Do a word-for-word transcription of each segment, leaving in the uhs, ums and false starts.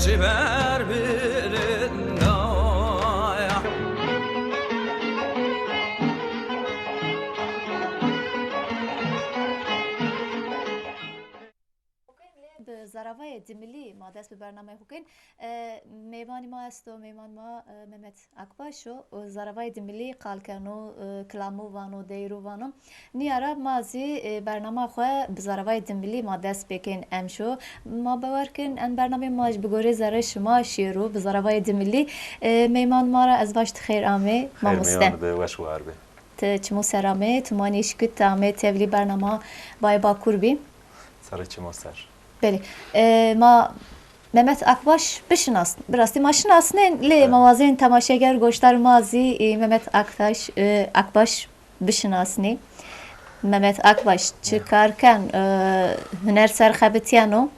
Ver birindaya. Bi zaravayê dimilî ma dest bi bernameyê xo kên. E, mêvanî ma esto, mêvan ma, e, Mehmet Akbaş o. O zaravayê dimilî qal keno, e, kilamo vano, deyro vano. Nîya ra ma zî, e, bernama xo bi zaravayê dimilî ma dest pêkên emşo. Ma bawer kên en bernamê ma jî bi gorê zerrê şima şêro bi zaravayê dimilî. E, meyman ma ra ez vaj ti xeyr amê, mamoste. Xeyr meywan bi, weş war bi. Ti çimo ser amê, tu manî şikit amê tevlî bernama Bayê Bakur bî. Serê çimo ser. Belê. E, ma Mehmet Akbaş bişinasn. Bi rastî ma şinasnên, lê ma wazên temaşeger, goşdar ma zî, e, Mehmet Aktaş, e, Akbaş bişinasnî. Mehmet Akbaş çi kar ken, e, huner ser xebitîyeno?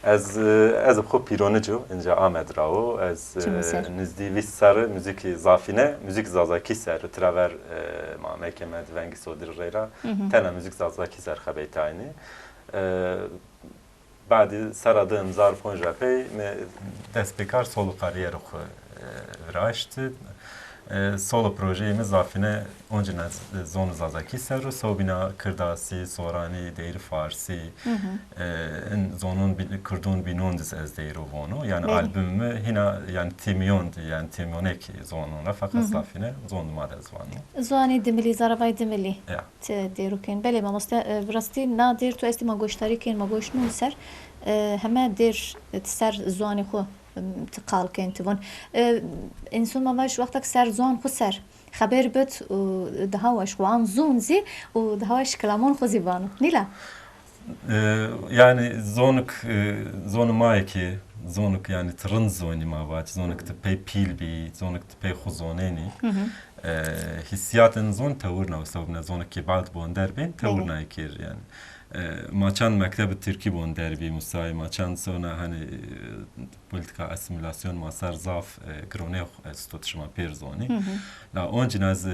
Ez, e, ez bi xo Pîronic o, inca Amed ra o. Ez, e, nizdî vîst serrî muzîkî zafîne, muzîk zazakî ser, tira ver, e, ma mekeme di vengî sodir reyra, tena muzîk zazakî ser xebeytaynî. E, Badî serra di hezar ponc ra pey mi dest pêkar solo karîyerê xwu, e, viraşti. E, solo projeyê mi zafîne oncîna z-, zonê zazakî ser o, sewbîna kirdasî, soranî, deyrî farsî, e, in zonon bî-, kirdon bînon di zî ez deyro vono. Yanî album mi hîna, yanî tîmyon di, yanî tîmyonek zonon ra, feqet zafîne zon di ma de ez vano. Zonê dimilî, zaravayê dimilî. Ya. Ti dêrûkên. Belê mamoste, e, bi rastî na dêr tu estî ma goşdarî kên, ma goş nûn ser, e, heme dêr, e, ti ser ziwanê xwu, e, ti qal kên, ti von. E, înson ma vaj wexta ki ser ziwan xwu ser xeber bit û daha weş xwu an zûn zî û daha weş kilamon xwu zî vano. Nîla? E, yanî zonik, e, zonê ma yê ki, zonik yanî ti rind zonî ma vaj, zonik ti pey pîl bî, zonik ti pey xwu zonenî. E, hîssîyatên zon tewirna, wisa bine zonekî bad bi wender bên, tewirna kir yanî. E, ma çend mektebê tirkî bi wender bî, musayî ma çend sona hanî, e, polîtîka asîmîlasyon ma ser zaf, e, gironê esto ti şima pêr zonî. La oncîna zî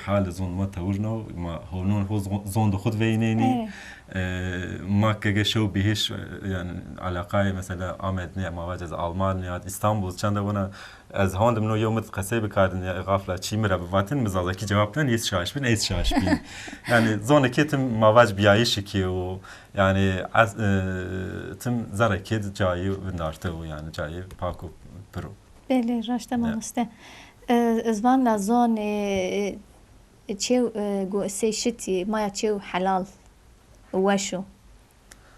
halê zon ma tewirna, ma hewnon ho zon, zon di xwu di veynenî. E, ma kege şew bihêş, e, yanî eleqayê mesela Amed nîya, ma vac ez Almanya, Îstanbul, çend de wina Ez hondim no yew mi di qesey bikardin ya, xafla çî mi ra bivatin, mi zazakî cewab den, yê şaş bin, ez şaş bin. Yanî zonekê tim ma vac biyayîşî ki o, yanî ez, e, tim zerrekê di cayî vindarte o, yanî cayî pak û pir o. Belê, raşt e mamoste. E, ez van la zon, e, e, çew, e, go-, sey şitî, maya çew helal, weş o.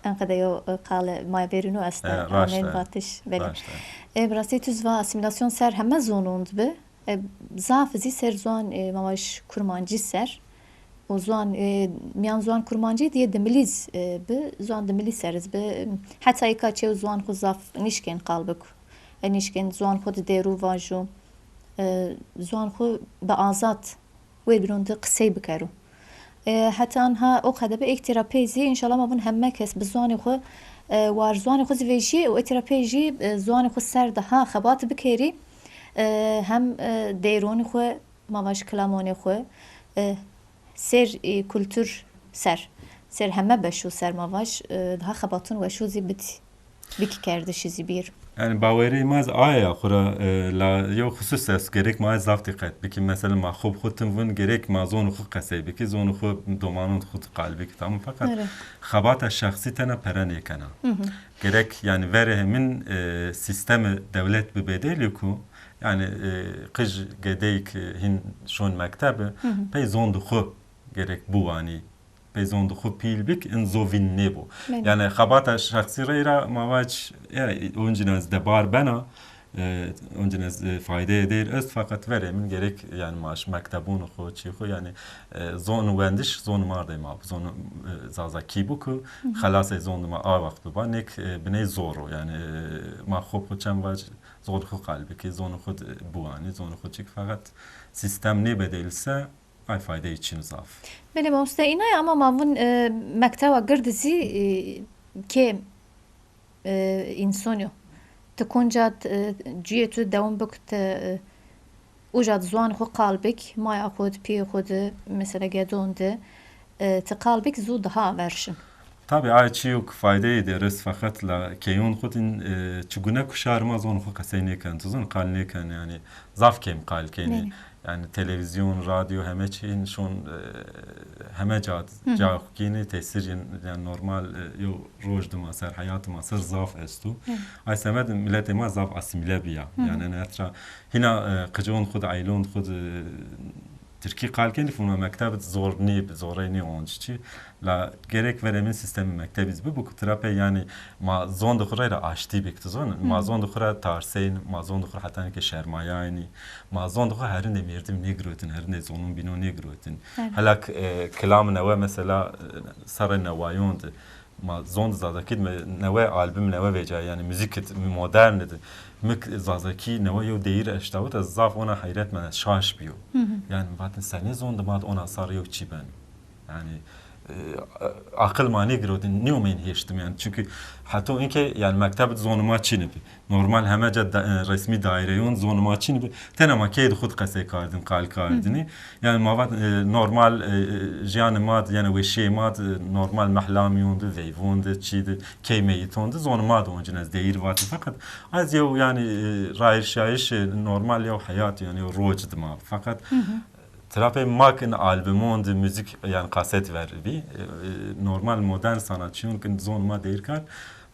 Enqede yo, e, qale ma verîno esta, e, raşt amên e. Vatiş, belê. Raşt e. E, bi rastî tu zî va asîmîlasyon ser heme zonûn di bi. E, zaf zî ser ziwan, e, ma vaj kurmancî ser. O ziwan, e, mîyan ziwan kurmancî dî yê dimilî zî, e, bi, ziwan dimilî ser zî bi. Heta îka çew ziwan xwu zaf nîşkên qal bik. E, nîşkên ziwan xwu di dêrû vajo. E, ziwan xwu bi azad wê biron di qisey bikero. E, heta anha o qede bi, êk tîra pey zî înşallah ma vun heme kes bi ziwanê xwu, e, war ziwanê xwu zî vejî û êk tîra pey jî, e, ziwanê xwu ser daha xebat bikerî, e, hem, e, deyronê xwu, ma vaj kilamonê xwu, e, ser, e, kultur ser, ser heme beşo ser ma vaj, e, daha xebatun weşo zî bidî. Bikî kerdişî zî bîr. Yanî bawerî ma zî aye ya xwu ra, e, la yew xusus est, gerek ma zaf dîqet bikî. Mesela ma xwu bi xwu tim vun, gerek ma zonê xwu qesey bikî, zonê xwu domanon xwu qal bikî. Tamam, feqet xebata şexsî tena pere nêkena. Gerek yanî verê hemin, e, sîstemê dewlet bibedêlî ku yanî, e, qij gedeyî ki hîn şon mektebe, pey zon di xwu gerek biwanî. Pey zon di xwu pîl bik, in zo vîn nêbo. Belê. Yanî xebata şexsî reyra ma vac, ya, oncîna ez debar bena, e, oncîna ez, e, faydeyê deyr est, feqet verê min gerek, yanî ma ş-, mektebon xwu, çî xwu, yanî, e, zon wendiş, zon mardê ma, zon, e, zazakî bu ku xelasê zon di ma a wext biba, nêk, e, biney zor o, yanî, e, ma xwu xwu çend vac, zon xwu qal bikî, zon xwu biwanî, zon xwu çik, feqet sîstem nêbedelîse, Ay faydeyê çin zaf. Belê mamoste, îna ya ama ma vun, e, mekteba gird zî, e, kêm, e, înson yo. Ti konca, e, cuyê tu dewam bik, ti, e, uca di ziwan xwu qal bik, maya xwu di, pîyê xwu di, mesela gedon di, e, ti qal bik zû daha aver şin. Tabî, ay çîyo ki faydeyê de rest, feqet la keyon xwu din, e, çigune ku şar ma zon xwu qesey nêken, tu zon qal nêken, yanî zaf kêm qal kenî. Belê. Yanî televîzyon, radyo, heme çî hin şon, e, heme ca, Hı hı. ca xwu kînî, tesîr yin, yanî normal, e, yew roj dima ser, heyat ma ser zaf esto. Hı. Ay semed miletê ma zaf asîmîle bîya. Hı hı. Yanî, etra hîna, e, qicon xwu di, eylon xwu di, e, Tirkî qal kenî, fûna mekteb zor nî, zorey nî onc çî. La gerek verê min sîstemê mektebî zî bibo ku tira pey, yanî ma zon di xwu rey ra aştî bik, tu zon. Ma Hı. zon di xwu ra tarseyn, ma zon di xwu ra hetanî ke şermayaynî, ma zon di xwu herindê mêrdim nêgirotin, herindê zonon bînon nêgirotin. Evet. Hela k-, e, kilam newe mesela, e, serrê newayon di. Ma zon di zazakî di mi newe album newe vecayî, yanî muzîk di mi modern di. Mi k-, zazakî newe yew deyîr eştawit, ez zaf ona heyret mend, ez şaş bîyo. Hı hı. Yanî mi vatin senê zon di ma di ona serr yew çî beno. Yanî, e, aqil ma nêgirotin, nêumeyn hêştim yanî. Çunkî heto înke yanî mekteb di zon ma çin bi. Normal heme ca da-, e, resmî daîreyon zon ma çin bi. Tena ma key di xwu di qesey kardin, qal kardinî. Hı hı. Yanî ma vat, e, normal, e, e, jiyanê ma di, yanî weşîyê ma di, normal mehlamîyon di, veyvon di, çî di, key meyîton di, zon ma di oncîn ez deyîr vatî. Feqet ez yew, yanî, e, rayîrşayîş, e, normal yew heyat, yanî yew roc di ma. Feqet Hı hı. Tira pey ma ki in albumon di muzîk, yanî kaset ver bî. E, e, normal modern sanatçîyon ki zon ma deyîr kar.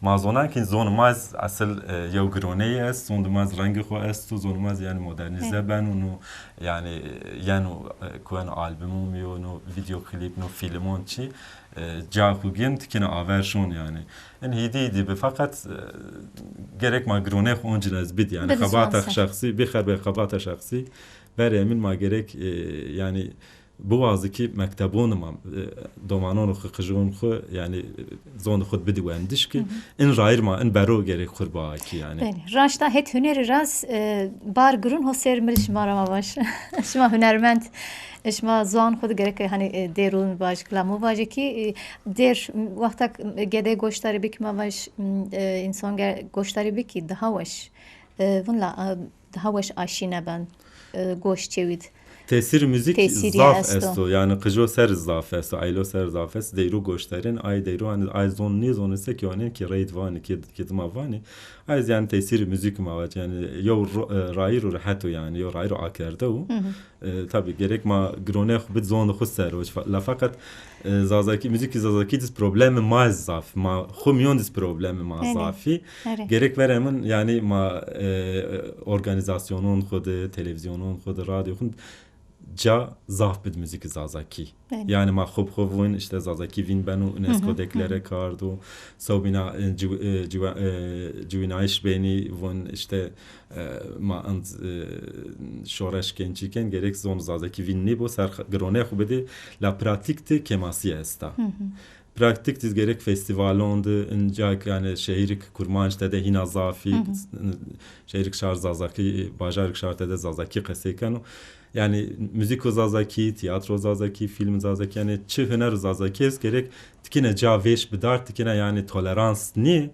Ma zonan ki zon ma ez esil, e, yew gironeyî est, zon di ma ez rengê xwu esto, zon ma ez yanî modernîze Hı. beno, no, yanî, e, yeno, e, kuen albumon bîyo, no, video klîp, no, fîlmon çî, e, ca xwu gên tikine aver şon yanî. In hîdî hîdî bi, feqet, e, gerek ma gironê xwu oncîn ez bid, yanî Bidis xebata onse. şexsî, bixer be xebata şexsî, verê min ma gerek, e, yanî biwazî ki mektebon ma, e, domanon xwu, qijon xwu, yanî, e, zon xwu bidî wendiş ki, Hı hı. in rayîr ma, in bero gerek xwu biakî yanî. Belê. Raşta het hunerî ra zî, e, bar giron ho ser mi rê şima ra ma vaj. Şima hunermend, e, şima ziwan xwu di gerek, hanî, e, dêron vaj, kilamo vaj ki, e, dêr, m, wexta k-, m, gedê goşdarî bik ma vaj, m, e, însan ge-, goşdarî bik ki daha weş. E, vun la, e, daha weş aşîne ben, e, goş çewî di. Tesîrê muzîk Tesîrî zaf esto. esto. Yanî qijo ser zaf esto, eylo ser zaf esto. Deyro goşdarîn, ay deyro, hanî ay zon nêzonê se ki, yanî ki reyd vanî, ki, ki dima vanî. Ay zî yanî tesîrê muzîk ma vaj. Yanî yew ro-, e, rayîro rehet o yanî, yew rayîro akerde o. Hı hı. E, tabî gerek ma gironê xwu bid zon xwu ser o. Fa-, la feqet, e, zazakî, muzîkî zazakî diz problemê ma zaf. Ma xwu mîyon diz problemê ma Erê. zafî. Erê. Gerek verê min, yanî ma, e, organîzasyonon xwu di, televîzyonon xwu di, radyo xwu di ca zaf bid muzîkî zazakî. Belê. Yanî ma xwu bi xwu vûn, îşte zazakî vîn beno, Hı hı, UNESCO hı hı. deklere kardo, sewbîna, e, ciw-, e, ciwa-, e, ciwînayîş benî, vûn îşte, e, ma ind, e, şoreş kên çî kên, gerek zon zazakî vîn nîbo, ser x-, gironê xwu bidî, la pratîk di kêmasî esta. Hı hı. Pratîk di gerek festîvalon di, inca ki, yanî şehîrik kurmanc tede hîna zafî, Hı hı. şehîrik şar zazakî, bajarik şar tede zazakî qesey keno. Yanî muzîko zazakî, tîyatro zazakî, fîlm zazakî, yanî çi huner zazakî est gerek tikine ca vêş bidar, tikine yanî tolerans nî,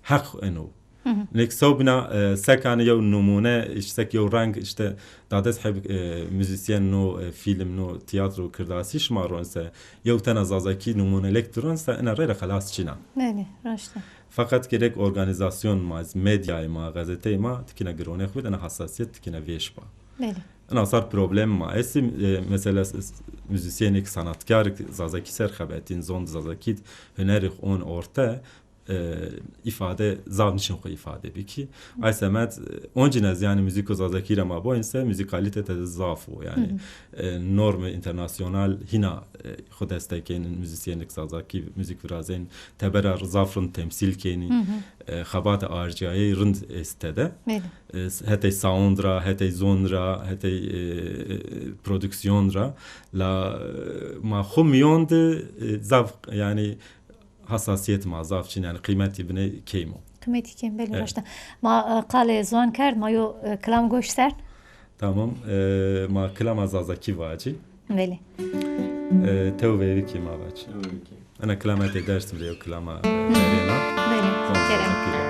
heq eno. Hı hı. Nek sewbîna, e, sekanî yew numune, îşte sek yew reng, îşte dades heb, e, muzîsyen no, e, fîlm no, tîyatro kirdasî şima ronse, yew tena zazakî numunelek di ronse, ina reyra xelas çîna. Belê, raşt a. Feqet gerek organîzasyon ma, medyayê ma, gazeteyê ma, tikine gironê xwu bid, ina hasasîyet tikine vêş ba. Belê. Ina sar problem ma. Estî, e, mesela s-, s-, muzîsyenik, sanatkarik zazakî ser xebetîn, zon zazakî hunerî xwu on orte, e, îfade zaf nişin xwu îfade bikî. Ay semed, e, oncîn ez yanî muzîko zazakî ra ma boyinse, muzîkalîte tede zaf o. Yanî, Hı hı. e, normê înternasyonal hîna, e, xwu destekên, muzîsyenik zazakî muzîk virazên, tebera zaf rind temsîl kenî, Hı hı. e, xebata arcîyayê rind est tede. Belê. E, s-, hetey sound ra, hetey zon ra, hetey, e, e, produksiyon ra. La, e, ma xwu mîyon di, e, zaf, yanî, hasasîyet ma zaf çin, yanî qîmetî binê kêm o. Qîmetî kêm, belê, Evet. raşt a. Ma, e, qalê ziwan kerd, ma yo, e, kilam goş ser. Tamam, e, ma kilama zazakî vacî. Belê. E, tew veyvikî ma vacî. Tew veyvikî. Ena kilama hetê Dersim de yo kilama, e, verêna. Belê, Tamam, kerem. zazakî ra.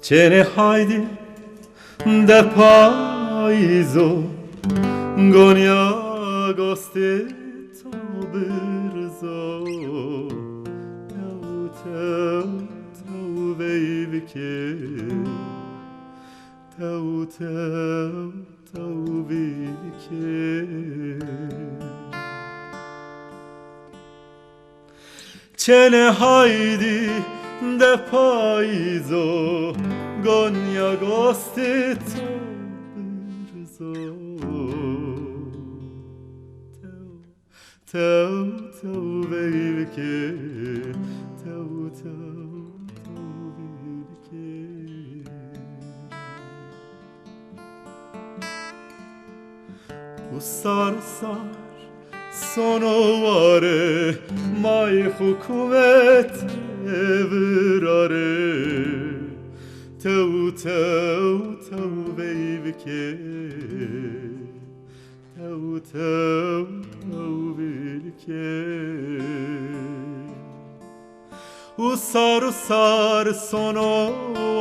Çênê haydî de payîz o, gonya gostê to birz o. Tew, tew, tew veyvikê, tew, tew, tew vîlkê. Çênê haydî de payîz o, gonya gostê to birz o. Tew, tew, tew veyvikê, tew, tew, tew vîlkê. Usar usar sono ware, may hukumet virare. Tew, tew, tew veyvikê, tew, tew, tew vîlkê. Usar usar sono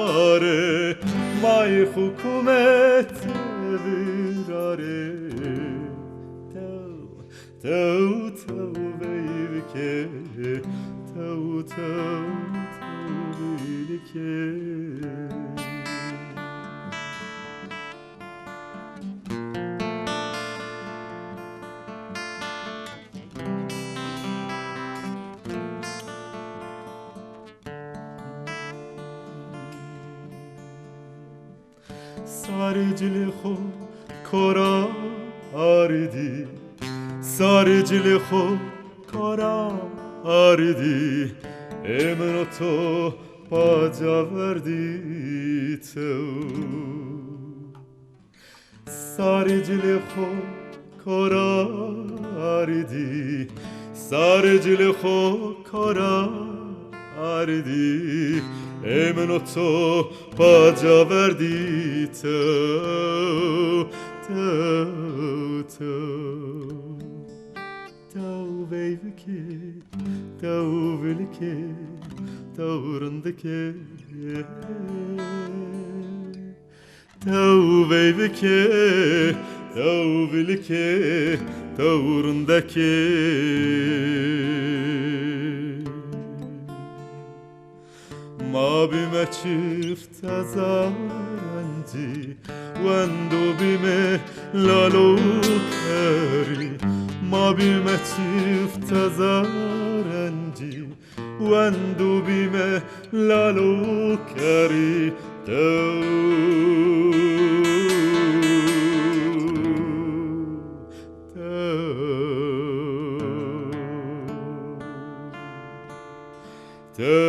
ware, may hukumet virare. Tew, tew, tew veyvikê, tew, tew, tew vîlkê. Sarê cilê xo kora ardî, sarê cilê xo kora ardî, ê min û to paca verdî tew. Sarê cilê xo kora ardî, sarê cilê xo kora ardî, ê min û to paca verdî tew, tew, tew. Tew veyvikê, tew vilkê, tew rindikê. Tew veyvikê, tew vilkê, tew rindekê. Ma bîme çift hezar rencî, wendo bîme lalo kerî. Ma bîme çift hezar rencî, wendo bîme lalo kerî tew, tew, tew,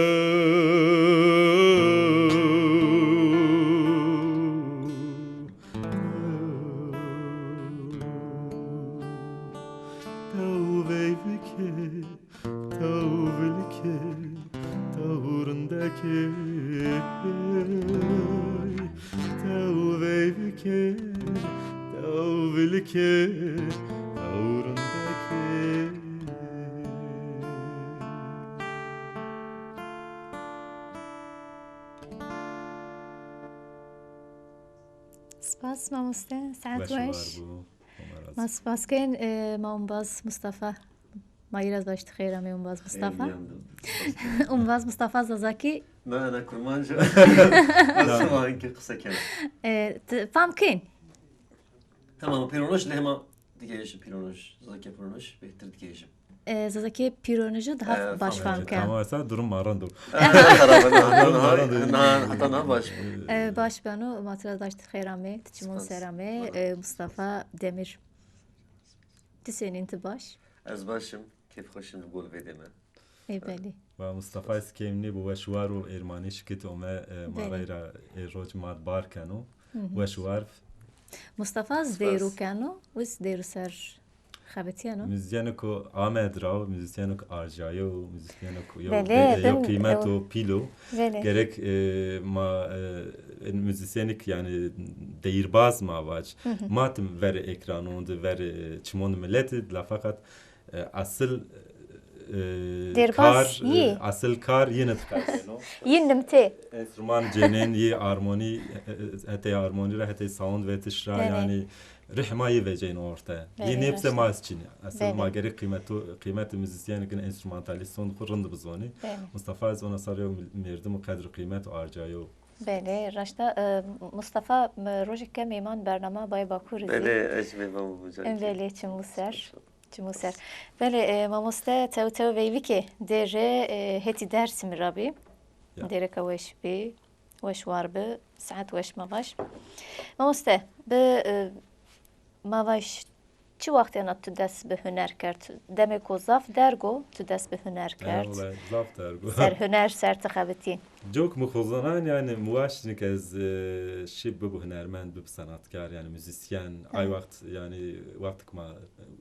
tew veyvikê. Tew vilkê, tew rindekê, tew veyvikê, tew vilkê, tew rindekê. Spas mamoste, saet weş. Weş û war bû. Ma spas kên, e, ma umbaz Mustafa. Ma yî ra zî waşt xeyr amê umbaz Mustafa. Umbaz Mustafa Zazakî. Na, na, kurmanc o. Nasıl var ki kısa kere? E, t-, fam kên. Tamam, pîronoş lehma digeyişi pîronoş. Zazakî pîronoş, bêhtir digeyişi. E, Zazakî pîronoşî daha baş fam keno. Tamam, esa durum ma rind o. Heta na baş. E, baş beno, ma tu ra daşt xeyr amê, ti çimon ser amê, e, Mustafa Demir. Ti senîn, ti baş? Ez baş im, keyf xweş im, li gol vêdeme. Ê belî. Wa Mustafa ez kêm nêbo, weş war o, Ermanî şikit ome, e, ma reyra ê roj ma bar keno. Weş war. Mustafa zî dêru keno, wis dêru ser xebetîyeno. Muzîsyenêko Amed ra, muzîsyenêko arjayo, muzîsyenêko yo, belê, yo qîmet o, pîl o. Belê. Gerek, e, ma, e, muzîsyenêk, yanî, deyirbaz ma vac. Ma tim verê ekranon de, verê çimon de milet de, la feqet, e, esil, e, e, Dêrbaz kar, e, yî. Esil kar yine diqedêno. Yî nimtê. Enstrüman cênên yî armonî, e, e, hetê armonî ra, hetê sound vetiş ra, Belê. Yanî rih ma yî veceyno orte. Belê, Yî nêbse raşt. Ma ez çinî. Esil Belê. Ma gerek qîmeto, qîmetê muzîsyenî kin enstrümantalîston xwu rind bizonî. Belê. Mustafa ez ona sar yew mil-, merdim û qedr û qîmet û arcayo. Belê, raşta, e, Mustafa, m-, rojêk ke mêman bernama Bay Bakur zî. Belê, ez mêman bû. Em belê çimû ser. Çimû ser. Belê, e, mamoste, tew tew veyvike dêre, e, hetî Dêrsimî ra bî. Ya. Dêreka weş bî, weş war bi, saet weş ma vaj. Mamoste, bi, e, ma vaj, çi wextêna tu dest bi huner kerd? Demêko zaf derg o tu dest bi huner kerd. Eyvallah, zaf derg o. Ser huner, ser ti xebitî. Cok mi xo zonan, yanî mi waştîn ke ez, e, şî bibo hunermend, bibo senatkar, yanî muzîsyen. Ay wext, yanî wextik ma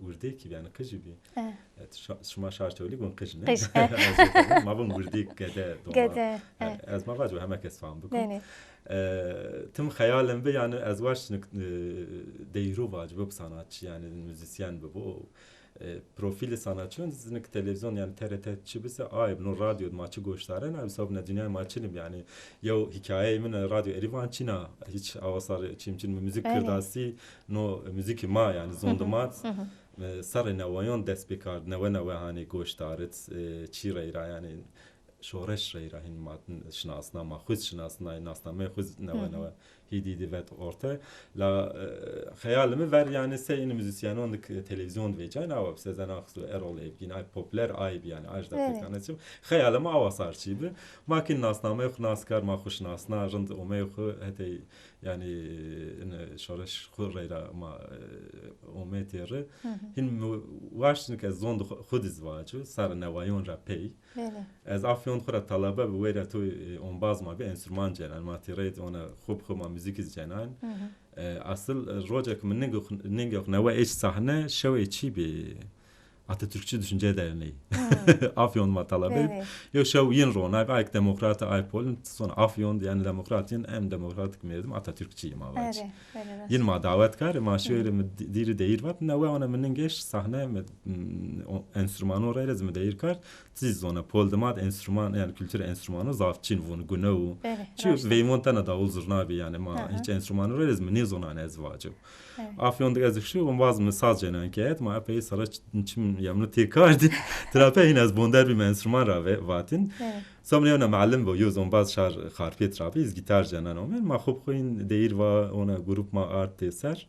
wirdêkî bî, yanî qijî bî. E, şa-, şima Şarçewlî gon qij ne? Qij, e. Ez ê vûn, ma vûn wirdêk, gede, doma. Gede, e. Ez ma vaco heme kes fam biko. Bene. E, tim xeyalin bi, yanî ez waştîn, e, deyro vaco bibo sanatçî, yanî muzîsyen bibo. E, profîlê sanatçîyon zinik televîzyon, yanî T R T çi bise ayb, no radyo ma çi goşdaren, ayb sabne dinya ma çinim, yanî yew hîkayeyê min radyo Erîvan çîna, hîç awasar çîm çin, muzîk Belê. Kirdasî, no muzîkî ma, yanî zondê ma, e, serrê newayon dest pê kard, newe newe hanî goşdarit, e, çî reyra, yanî şoreş reyra hîn ma şinasna, ma xwu zî şinasna, nasnameyê xwu zî newe newe hîdî hîdî vet orte. La, e, xeyalê mi ver, yanî sey înî muzîsyenon dik televîzyon vecayên, awa bi Sezen Aksu, Erol Evgin, ay popler ay bi, yanî aj da Belê. Pêkane çi. Xeyalê mi awa sar çî bi. Ma kî nasnameyê xwu nas kar, ma xwu şinasna, rind omeyê xwu hetey, yanî, in şoreş xwu reyra ma, e, omê têri. Hîn mi waştîn ke zond xwu, xwu dî zî vaco, serrê newayon ra pey. Belê. Ez Afyon xwu ra talebe bi, weyra to, e, ombaz ma bi, enstrüman cênan. Ma tîreyt ona xwu bi xwu ma muzîk zî cênan. E, asil, e, rocek mi ningê xwu, ningê xwu newe êş sahne, şewê çî bi, Atatürkçü Düşünce Derneği. Afyon ma talebe. Belê. Yew şew yin rona bi, ayk demokrat, ayk polin, sonra Afyon, yanî demokrat yin, em demokratik merdim, Atatürkçü ma vac. Erê, erê, rast. Yin ma dawet kar, ma şewê mi dî-, dîrî deyîr vat, newe ona mi ningê êş sahne, mi, m, o, enstrümano reyra zî mi deyîr kar. Ti zî zona, pol dima de enstrüman, yanî kulturê enstrümano zaf çin vûn, gune û Belê, çi raşt. Veymon tena dawul zurna bî, yanî ma Hı hı. Hîç enstrümano rê ez mi nêzonan ez vaco. Evet. Afyon de ez xişî, ombaz mi saz cênan ke et, ma epey sara ç-, çim yemno tê kardî. Trape hîn ez bonder bîm enstrüman ra ve-, vatin. Evet. Somnê ona muallim bo, yo zombaz şar Xarpêt ra bî, ez gitar cênan omen. Ma xo bi xo hîn deyîr va, ona grup ma ard têser.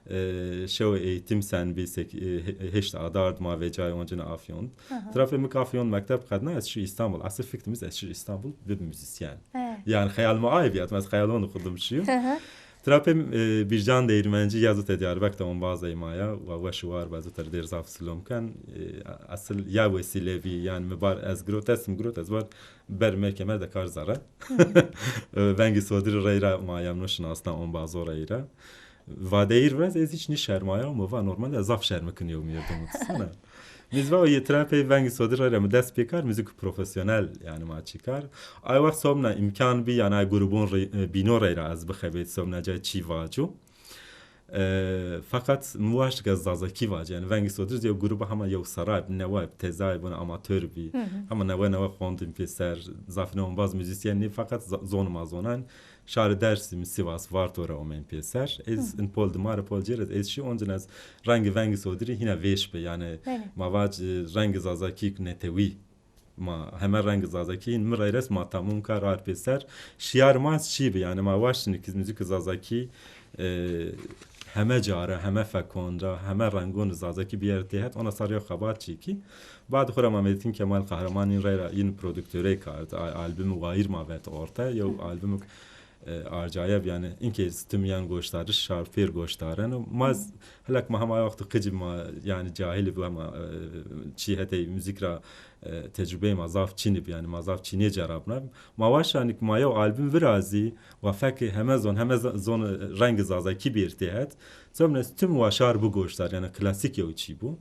E, şew eğitim sen bî sek-, e, he-, heşt adard ma vecay oncine Afyon. Hı hı. Trafê mi ke Afyon mekteb qedna, ez şî İstanbul. Asıl fikrimiz ez şî İstanbul, bib müzisyen. He. Yani xeyal mi ay bî, ez xeyalon xo dim şîyo. Hı hı. Trafê, e, Bircan Değirmenci ya zî te Diyarbekir de ombaz ey ma ya, wa weş û war be, ez te dêr zaf silom ken. E, asıl ya wesîle bî, yani mi bar ez girot, ez mi girot, ez bar ber me kemer de kar zere. Hı. E, Vengî Sodirî reyra ma yemno şinasna ombazo reyra. Va deyîr vraz ez hîç nîşermaya, mi va normalde ez zaf şermikîn yew mîyerdim sana. Mi zî va o yê tira pey Vengî Sodirî ra mi dest pê kar, muzîk profesyonel yani ma çî kar. Ay wext sobna îmkan bî yani ay grubon rey-, e, bîno reyra ez bixebêt sobna cay çî vaco. E, feqet mi waşt ke zazakî vac, yani Vengî Sodirî yew gruba hema yew serra bî, newa bî, tezay bî, amatör bî. Hı hı. Hema newe newe xwendin pêser, zafîne ombaz muzîsyen nî, feqet za-, zon ma zonan. Şarê Dêrsimî, Sivas, Varto ra omen pêser. Ez in pol dima ra pol cêr ez, ez şî oncin ez rengê Vengî Sodirî hîna vêş bi. Yani ma vac, e, rengê zazakî netewî. Ma heme rengê zazakî hîn mi reyres ma tamum kar ar pêser. Şiyar ma şî bi. Yani ma waştîn ki muzîk zazakî, e, heme cara, heme fekon ra, heme rengon zazakî bîyer têhet. Ona sar yew xebat çî ki. Bad xo ra ma Metin Kemal Kahraman in reyra in produktorey kard. A-, albüm wayir ma vet orte. Yew albüm, e, arcaye bi, yani inkê tim yan goşdariş şar pêr goşdareno. Ma z-, helek ma hema wexto qicî ma, yani cahil bi, hema, e, çî hetey muzîk ra, e, tecrubeyê ma zaf çinî bi, yani ma zaf çînê cerabna bi. Ma waşt yani ki ma yew albüm virazî, wa fekê heme zon, heme z-, zon, e, rengê zazakî bîr têhet. Zomne tim wa şar bigoşdar, yani klasîk yew çî bû.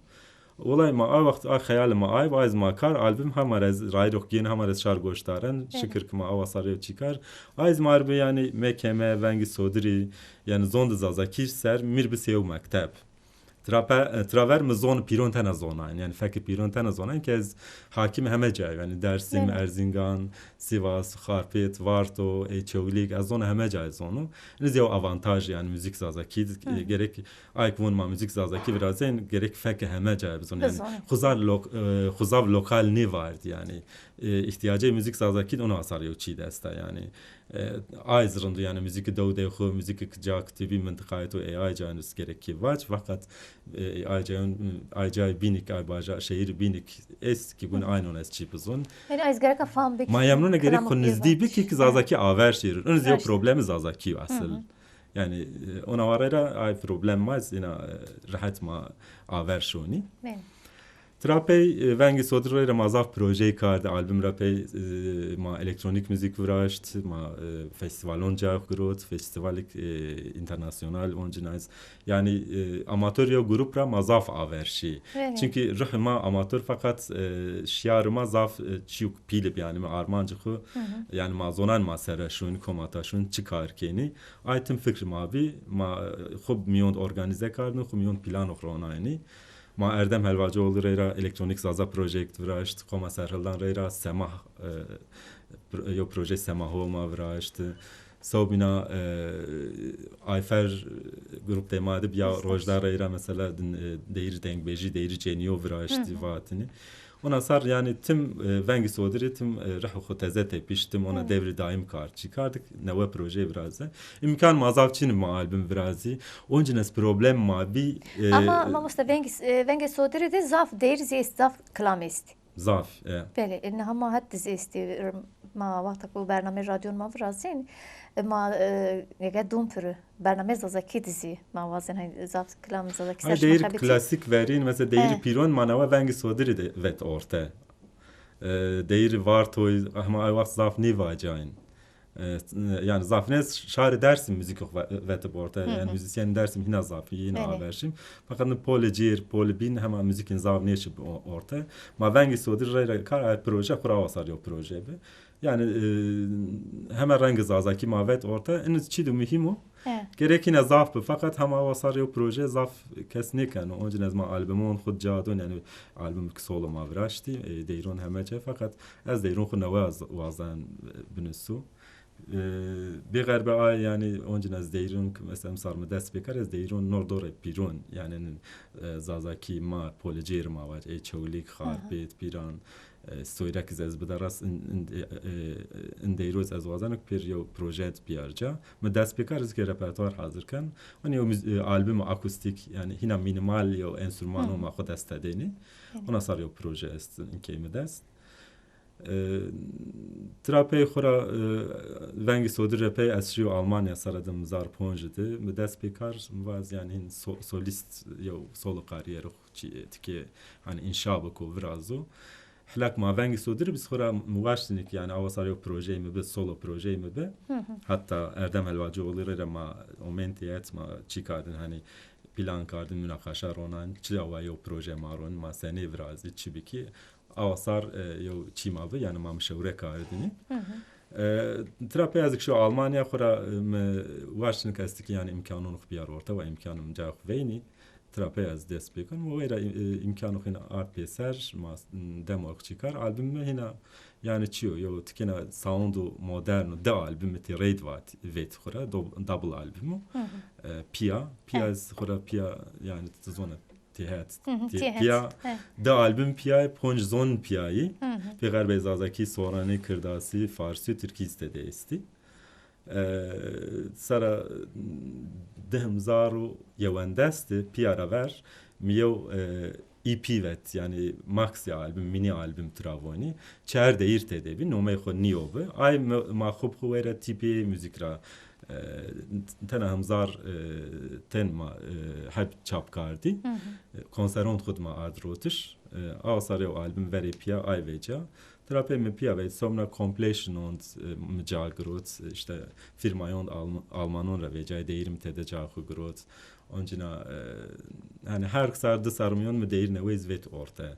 Wulay ma a wext a xeyalê ma ay, ay zî ma kar, albüm hema rez, rayîr ox gên hema rez şar goşdaren, şikir ki ma awa sarê çî kar. Ay zî ma rê bi, yani mekeme, Vengî Sodirî, yani zondê zazakî ser, mîr bi sey yew mekteb. Trape-, e, traver mi zon pîron tena zonayn. Yanî fekê pîron tena zonayn ke ez hakîm heme cayî. Yanî Dersim, Erzingan, Sivas, Xarpêt, Varto, ê Çewlîg, ez zona heme cayî zono. Inî zî yew avantaj yanî muzîk zazakî, e, gerek ay ki vûn ma muzîk zazakî virazên, gerek fekê heme cayî bizon. Yanî xuzav lok-, e, xuzav lokal nêvardî yanî. E, îhtîyacê muzîk zazakî de ona asar yew çî de esta yanî. E, ay zî rind o, yanî muzîkî dewdê xwu, muzîkî ki ca ki tîbî mintiqayê to ê ay cayî gerek kî vac, feqet, e, ay cayî, ay cayî bînî ki, ay bajar, şehîr bînî ki est ki gun aynon ez çî bizon. Yanî ay zî gereka fam bikî. Ma yemnûne gerek xwu nizdî bikî ki zazakî aver şêrin. Inî zî yew problemî zazakî yo esil. Yanî, e, ona warê ra ay problem ma zî îna, e, rehet ma aver şonî. Tira pey, e, Vengê Sodir reyra ma zaf projeyî kardî, album ra pey, e, ma elektronîk muzîk viraşt, ma, e, festîvalon cayê xwu girot, festîvalêk, e, înternasyonal oncîna ez. Yanî, e, amator yew grup ra ma zaf aver şî. Çimkî ruhê ma amator feqet, e, şîyarê ma zaf, e, çîyo pîl bi, yanî mi armancê xwu, yanî ma zonan ma ser ra şûn, koma ta şûn, çi kar kenî. Ay tim fikrê ma bî, ma, e, xwu mîyon de organîze kardin, xwu mîyon de plano xwu ronaynî. Ma Erdem Helvacioğlu reyra elektronîk zaza projeyêk viraşt, Koma Serhildan reyra Semah, e, pro-, yew projeyê Semaho ma viraşt. Sewbîna, e, Ayfer grupê ma de bîya, Rojda reyra mesela din, e, deyîr dengbêjî, deyîr cenîyo viraştî, vatinî. Ona sar yanî tim, e, Vengê Sodirî tim, e, ruhê xwu teze tepişt, tim ona devrî daîm kar çî kardik, newe projeyê viraze. Îmkan ma zaf çin ma album virazî. Oncîna ez problem ma bî, e, Ama mamoste Vengê, e, Vengê Sodirî de zaf deyîr zî est, zaf kilam est. Zaf, e. Belê, e, niha ma het de zî estî, e, ma wexta ku bernameyê radyon ma virazên, e, ma, e, gege dûn piri, bernameyê zazakî de zî ma wazên, hay, zaf kilam zazakî ser şima xebitî. Hay, deyîr klasîk verîn, mesela deyîr pîron ma newe Vengê Sodirî de vet orte. E, deyîr Vartoy, hema ay wext zaf nêvacayn. E, yanî zafîne şarê Dersim muzîkê xwu ve-, vetib orte. Yanî muzîsyenê Dersim hîna zafî, hîna aver şîm. Feqet ni polê cêr, polê bîn hema muzîkên zaf nêşib o-, orte. Ma Vengê Sodir reyra kar, ay proje xwu ra awa sar yew proje bi. Yanî, e, heme rengê zazakî ma vet orte. Inî çî de muhîm o. Gerek hîna zaf bi, feqet hema awa sar yew proje zaf kes nêkeno. Oncîn ez ma albumon xwu ca don, yanî album ki solo ma viraştî, e, deyron heme cayî, feqet ez deyron xwu newe waz-, wazen, e, binusu. E, bêxerbe ay, yanî, oncîn ez deyron ki, mesela, emsar mi dest pêkerd, ez deyron nor dorê pîron, yanî, e, zazakî ma, polê cêr ma vac, ê Çewlîg, Xarpêt, Pîran, e, Soyrek zî ez bide rast in, in, e, e, in deyro zî ez wazeno ki pêr yew proje biyar ca. Mi dest pêkerd ez ki repertuar hazir ken. Hani yew muz-, e, album akustîk, yanî hîna minimal yew enstrumano ma xwu dest tedênî. Ona sar yew proje est inkey mi dest. E, tira pey xwu ra, e, Vengê Sodir ra pey ez şîyo Almanya sera di hezar ponc de. Mi dest pêkerd, mi vaz yanî hîn so-, solîst, yew solo karîyerê xwu çî, tikê, hani, înşa biko, virazo. Hilak ma Vengê Sodir biz xwu ra mi waştîne ki, yanî, awa sar yew projeyê mi bi, solo projeyê mi bi. Heta Erdem Helvacioğlu reyra ma omentî het, ma çî kardin, hani, plan kardin, munaqaşa ronan, çi awa yew proje ma ron, ma senê virazî, çi bikî. Awa sar, e, yew çî ma bi, yanî ma mişewre kardinî. E, tira pey ez ki şo Almanya xwu ra, e, mi waştîne ki ez tikî, yanî, îmkanon xwu biyar orte, wa îmkanon cayê xwu veynî. Tira pey ez dest pêken. Û weyra, e, îmkano xwu hîna ard pêser, ma, m, demo xwu çî kar. Album mi hîna, yanî çi yo, yew tikêna sound û modern o, di album mi têrey di vat, vet xwu ra, do-, double album o. E, pîya, pîya ez xwu ra pîya, yanî ti zona têhet, tê-, pîya, di album pîya, ponc zon pîyayî. Pêxer bey zazakî, soranî, kirdasî, farsî, tirkî zî tede estî. E, sera di hezar û yewendeh de pîya ra ver mi yew, e, E P vet, yanî maxi album, mini album tira vonî. Çar deyîr tede bî, nomey xwu Nîyo bi. Ay mi-, ma xwu bi xwu weyra T P A muzîk ra, e, tena hezar, e, ten ma, e, heb çap kardî. E, konseron xwu di ma ard rotiş. E, awa sar yew album verê pîya ay vêca. Tira pey mi pîya vey, somna compilation on, e, mi ca girot, e, îşte firmayon Alm-, Almanon ra vêcay, deyîr mi tede ca xwu girot. Oncîna, e, yanî her sar di sar miyon mi deyîr newey zî vet orte.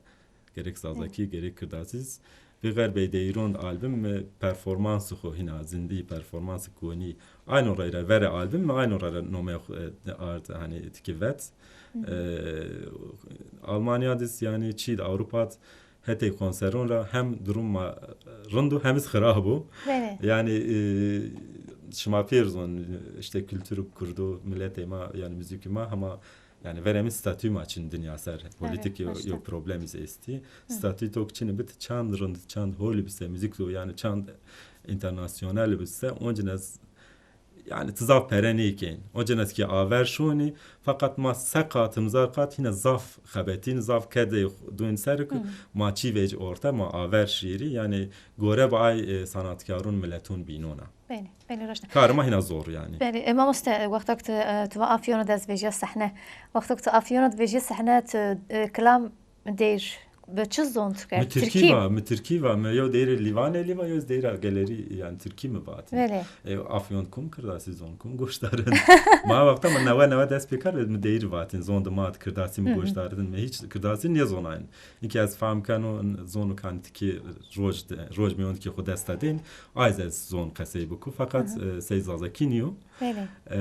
Gerek zazakî, gerek kirdasî zî. Bixer bey deyron album mi performans xo hina zindî, performans gonî. Ayno reyre verê album mi ayno reyre nomê xo, e, ard, hani, tiki vet. E, Almanya dis, yani, çîd Avrupa d hetey konseron ra hem durum ma rind o hem iz xirab o. Belê. Yani, e, şima pêr zon, işte, kultur kurdu, milletê ma, yani, muzîkî ma, hema, yani, verê mi statü ma çin dinya ser. Belê, polîtik yo, raşt a. Yo problem iz estî. Statü tok çin bit, çand rind, çand hol bise, muzîk do, yani, çand internasyonel bise, oncin ez, yani, ti zaf pere nêkên. Oncin ez ki aver şonî, feqet ma se qat, himzar qat hîna zaf xebetîn, zaf kedê doyn ser ki ma çî vec orte, ma aver şîrî, yani, gore bi ay, e, sanatkarun, miletun bînona. Belê, belê, raşt a. Karê ma hîna zor, yani. Belê, e, mamoste, e, wexto ki tu, e, tu va Afyon de ez vejîya sehne. Wexto ki tu Afyon de vejîya sehne, tu, e, kilam deyr bi çi zon tu kerd? Mi tirkî va, mi tirkî va, mi yew deyrê Lîvanê lî va, yew deyrê gelerî, yani, tirkî mi vatî. Belê. E, Afyon kum kirdasî zon, kum goşdarin. Ma wexta ma newe newe dest pê kerd, mi deyr vatîn, zon di ma kirdasî mi goşdarin, mi hiç kirdasî nêzonayn. Înke ez fam keno, zonu kan tikî roj de, roj mîyon tikî xo desta dên, ay ez zon qesey biku, feqet, e, sey zazakî nîyo. Belê. E,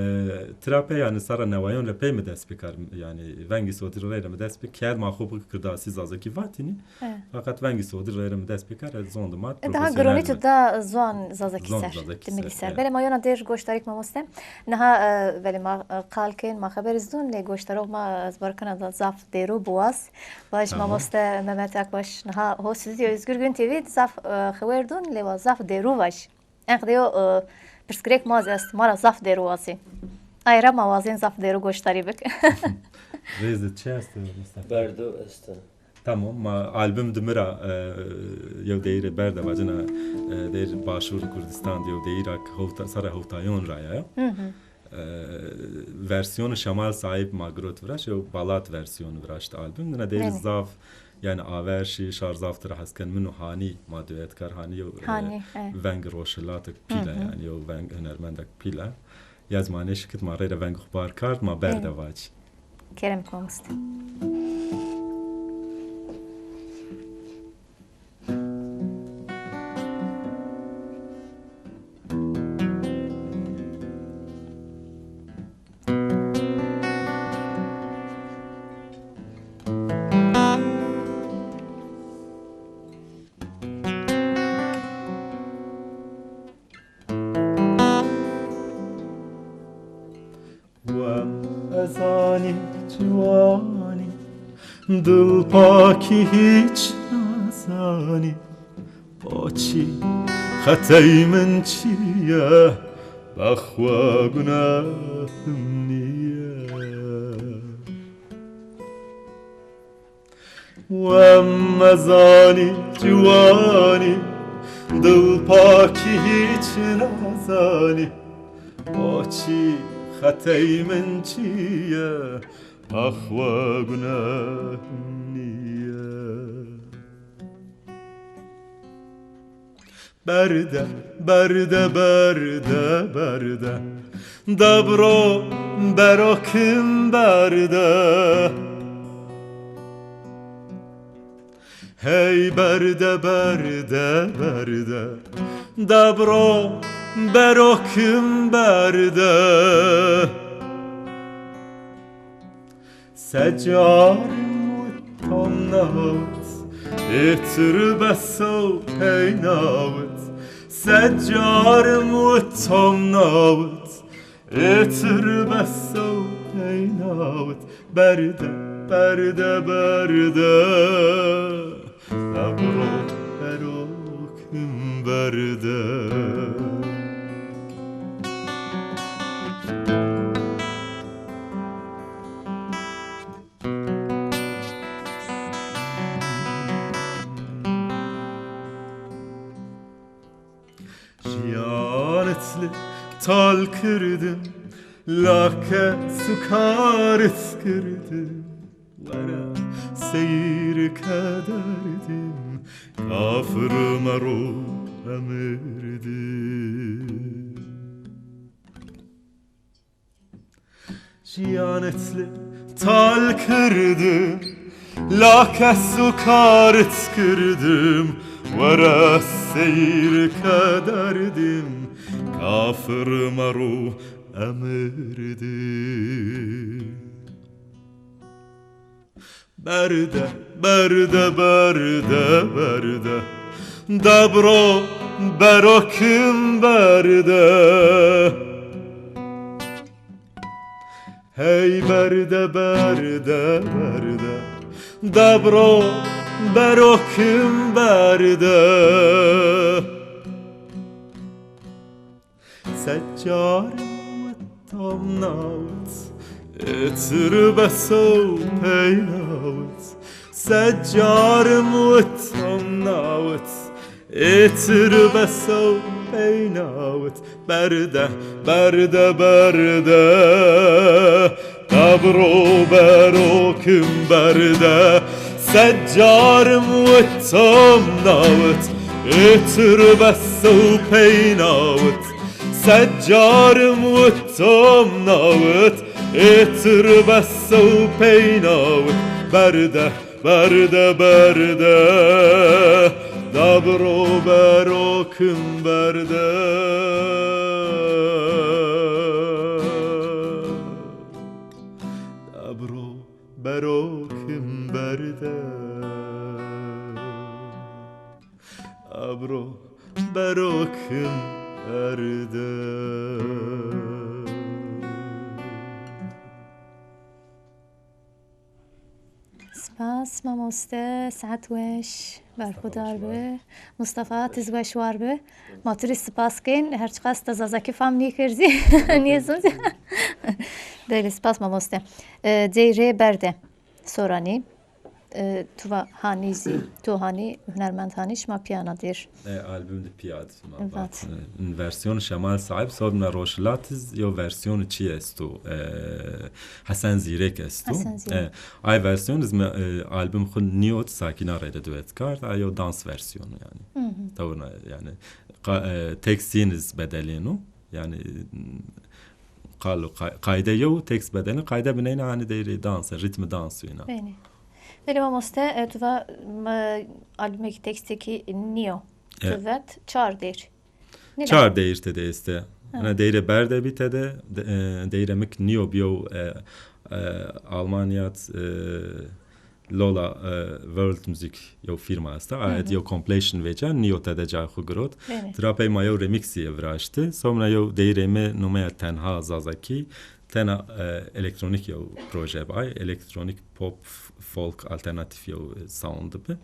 tira pey, yani, sera newayon re pey mi dest pêkar, yani, vengî sodir reyre mi dest pêkerd, ma xo bi kirdasî zazakî vatînî. He. Feqet vengî sodir reyre mi dest pêkar, ez zon di ma. E, daha profesyonel gironî tu da zon zazakî ser, zazakî di milî ser, ser. Belê, ma yona dêr goşdarîk mamoste. Niha, e, belê ma, e, qal kên, ma xeber iz dun, lê goşdarox ma, ez bar kena da zaf dêru biwaz. Vaj mamoste Mehmet Akbaş, niha ho stüdyo Özgür Gün T V zaf, e, xewer dun, lê wa zaf dêru vaj. Enqede yo, e, pirsgirêk ma zî est, ma ra zaf dêru wazî. Ay ra ma wazên zaf dêru goşdarî bik. Rêz de çi esto, Mustafa? Berdo esto. Tamam, ma album di mi ra, e, yew deyîrê berde vacina, e, deyr Başûr Kurdistan di yew deyîra k hewta, sera hewtayon ra ya. E, versiyonu Şemal Saib ma girot viraşt, yew balad versiyonu viraşt album. Dina deyr zaf, yani, aver şî, şar zaf tira hes ken. Min û Hanî ma duet kar. Hanî yew, e, veng roşhilatek pîl a, yani, yew veng hunermendek pîl a. Ya zî ma nêşikit, ma reyre veng xo bar kard, ma berde vac. Kerem mamoste. Wem ez anî ciwanî, dil pakî hîç nazanî, paçî xetey min çi ye, bexwe gunahim nîye. Wem ez anî ciwanî, dil pakî hîç nazanî, paçî xetey min çi ye, ax we gunahim nîye. Berde, berde, berde, berde. Dabro bero kim berde. Hey berde, berde, berde. Dabro bero kim berde. Se carim wit tam nawit, êtir beso pey nawit. Se carim wit tam nawit, êtir beso pey nawit. Berde, berde, berde. Ebro ero kim berde. Jiyanit li tal kirdim, lake sukarit kirdim. Were seyr kederdim, kafir mero emirdim. Jiyanit li tal kirdim, lake sukarit kirdim. Were seyr ke derdim, kafir meru emirdi. Berde, berde, berde, berde. Dabro bero kim berde. Hey berde, berde, berde. Dabro bero kim berde. Seccar tam nawit, etir beso peynawit. Seccar tam nawit, etir beso peynawit. Berde, berde, berde. Dabro bero kim berde. Seccar tam nawit, etir beso peynawit. Seccar tam nawit, etir beso peynawit. Berde, berde, berde. Dabro bero kim berde. Dabro bero kim berde. Abro bero kim erde. Spas mamoste, saet weş, berxudar bi. Mustafa, tiz weş war bi. Ma tu rê spas kên, her çiqas te zazakî fam nêkir zî. Nêzon zî. Belê, spas mamoste. E, deyrê berde. Soranî, e, tu va hanî zî, tu hanî, hunermend hanî, şima pîyana dêr. E, album de pîya di ma vat. Vat. E, versiyon Şemal Saib, sobna Roşilat iz yo versiyon çi esto? E, Hesen Zîrek esto. Hesen Zîrek. E, ay versiyon iz me, e, album xu nîyot, Sakîna reyde duet kard, ay yo dans versiyonu yanî. Hı hı. Tawirna yanî, qa-, e, tekstîn iz bedelêno. Yanî, qal û qay-, qayde yew, tekst bedelî, qayde bineyna hanî deyrê dans, rîtmî dans wîna. Belê. Belê mamoste, e, tu va, m, albumekî tekstekî nîyo. E. Tu vet çar deyr. Nî çar deyr tede este. Ha. Ena deyrê berde bî tede, de, e, deyrê mi ki nîyo bîyo, e, e, Almanyat, e, Lola, e, World Music yew firma esta. Aet yew compilation vêca, nîyo tede cay xwu girot. Belê. Tira pey ma yew remixî viraşti. Somra yew deyrê mi numeya Tenha Zazakî. Tena, e, elektronîk yew proje bay. Elektronîk pop, f-, folk, alternatîf yew, e, sound bi.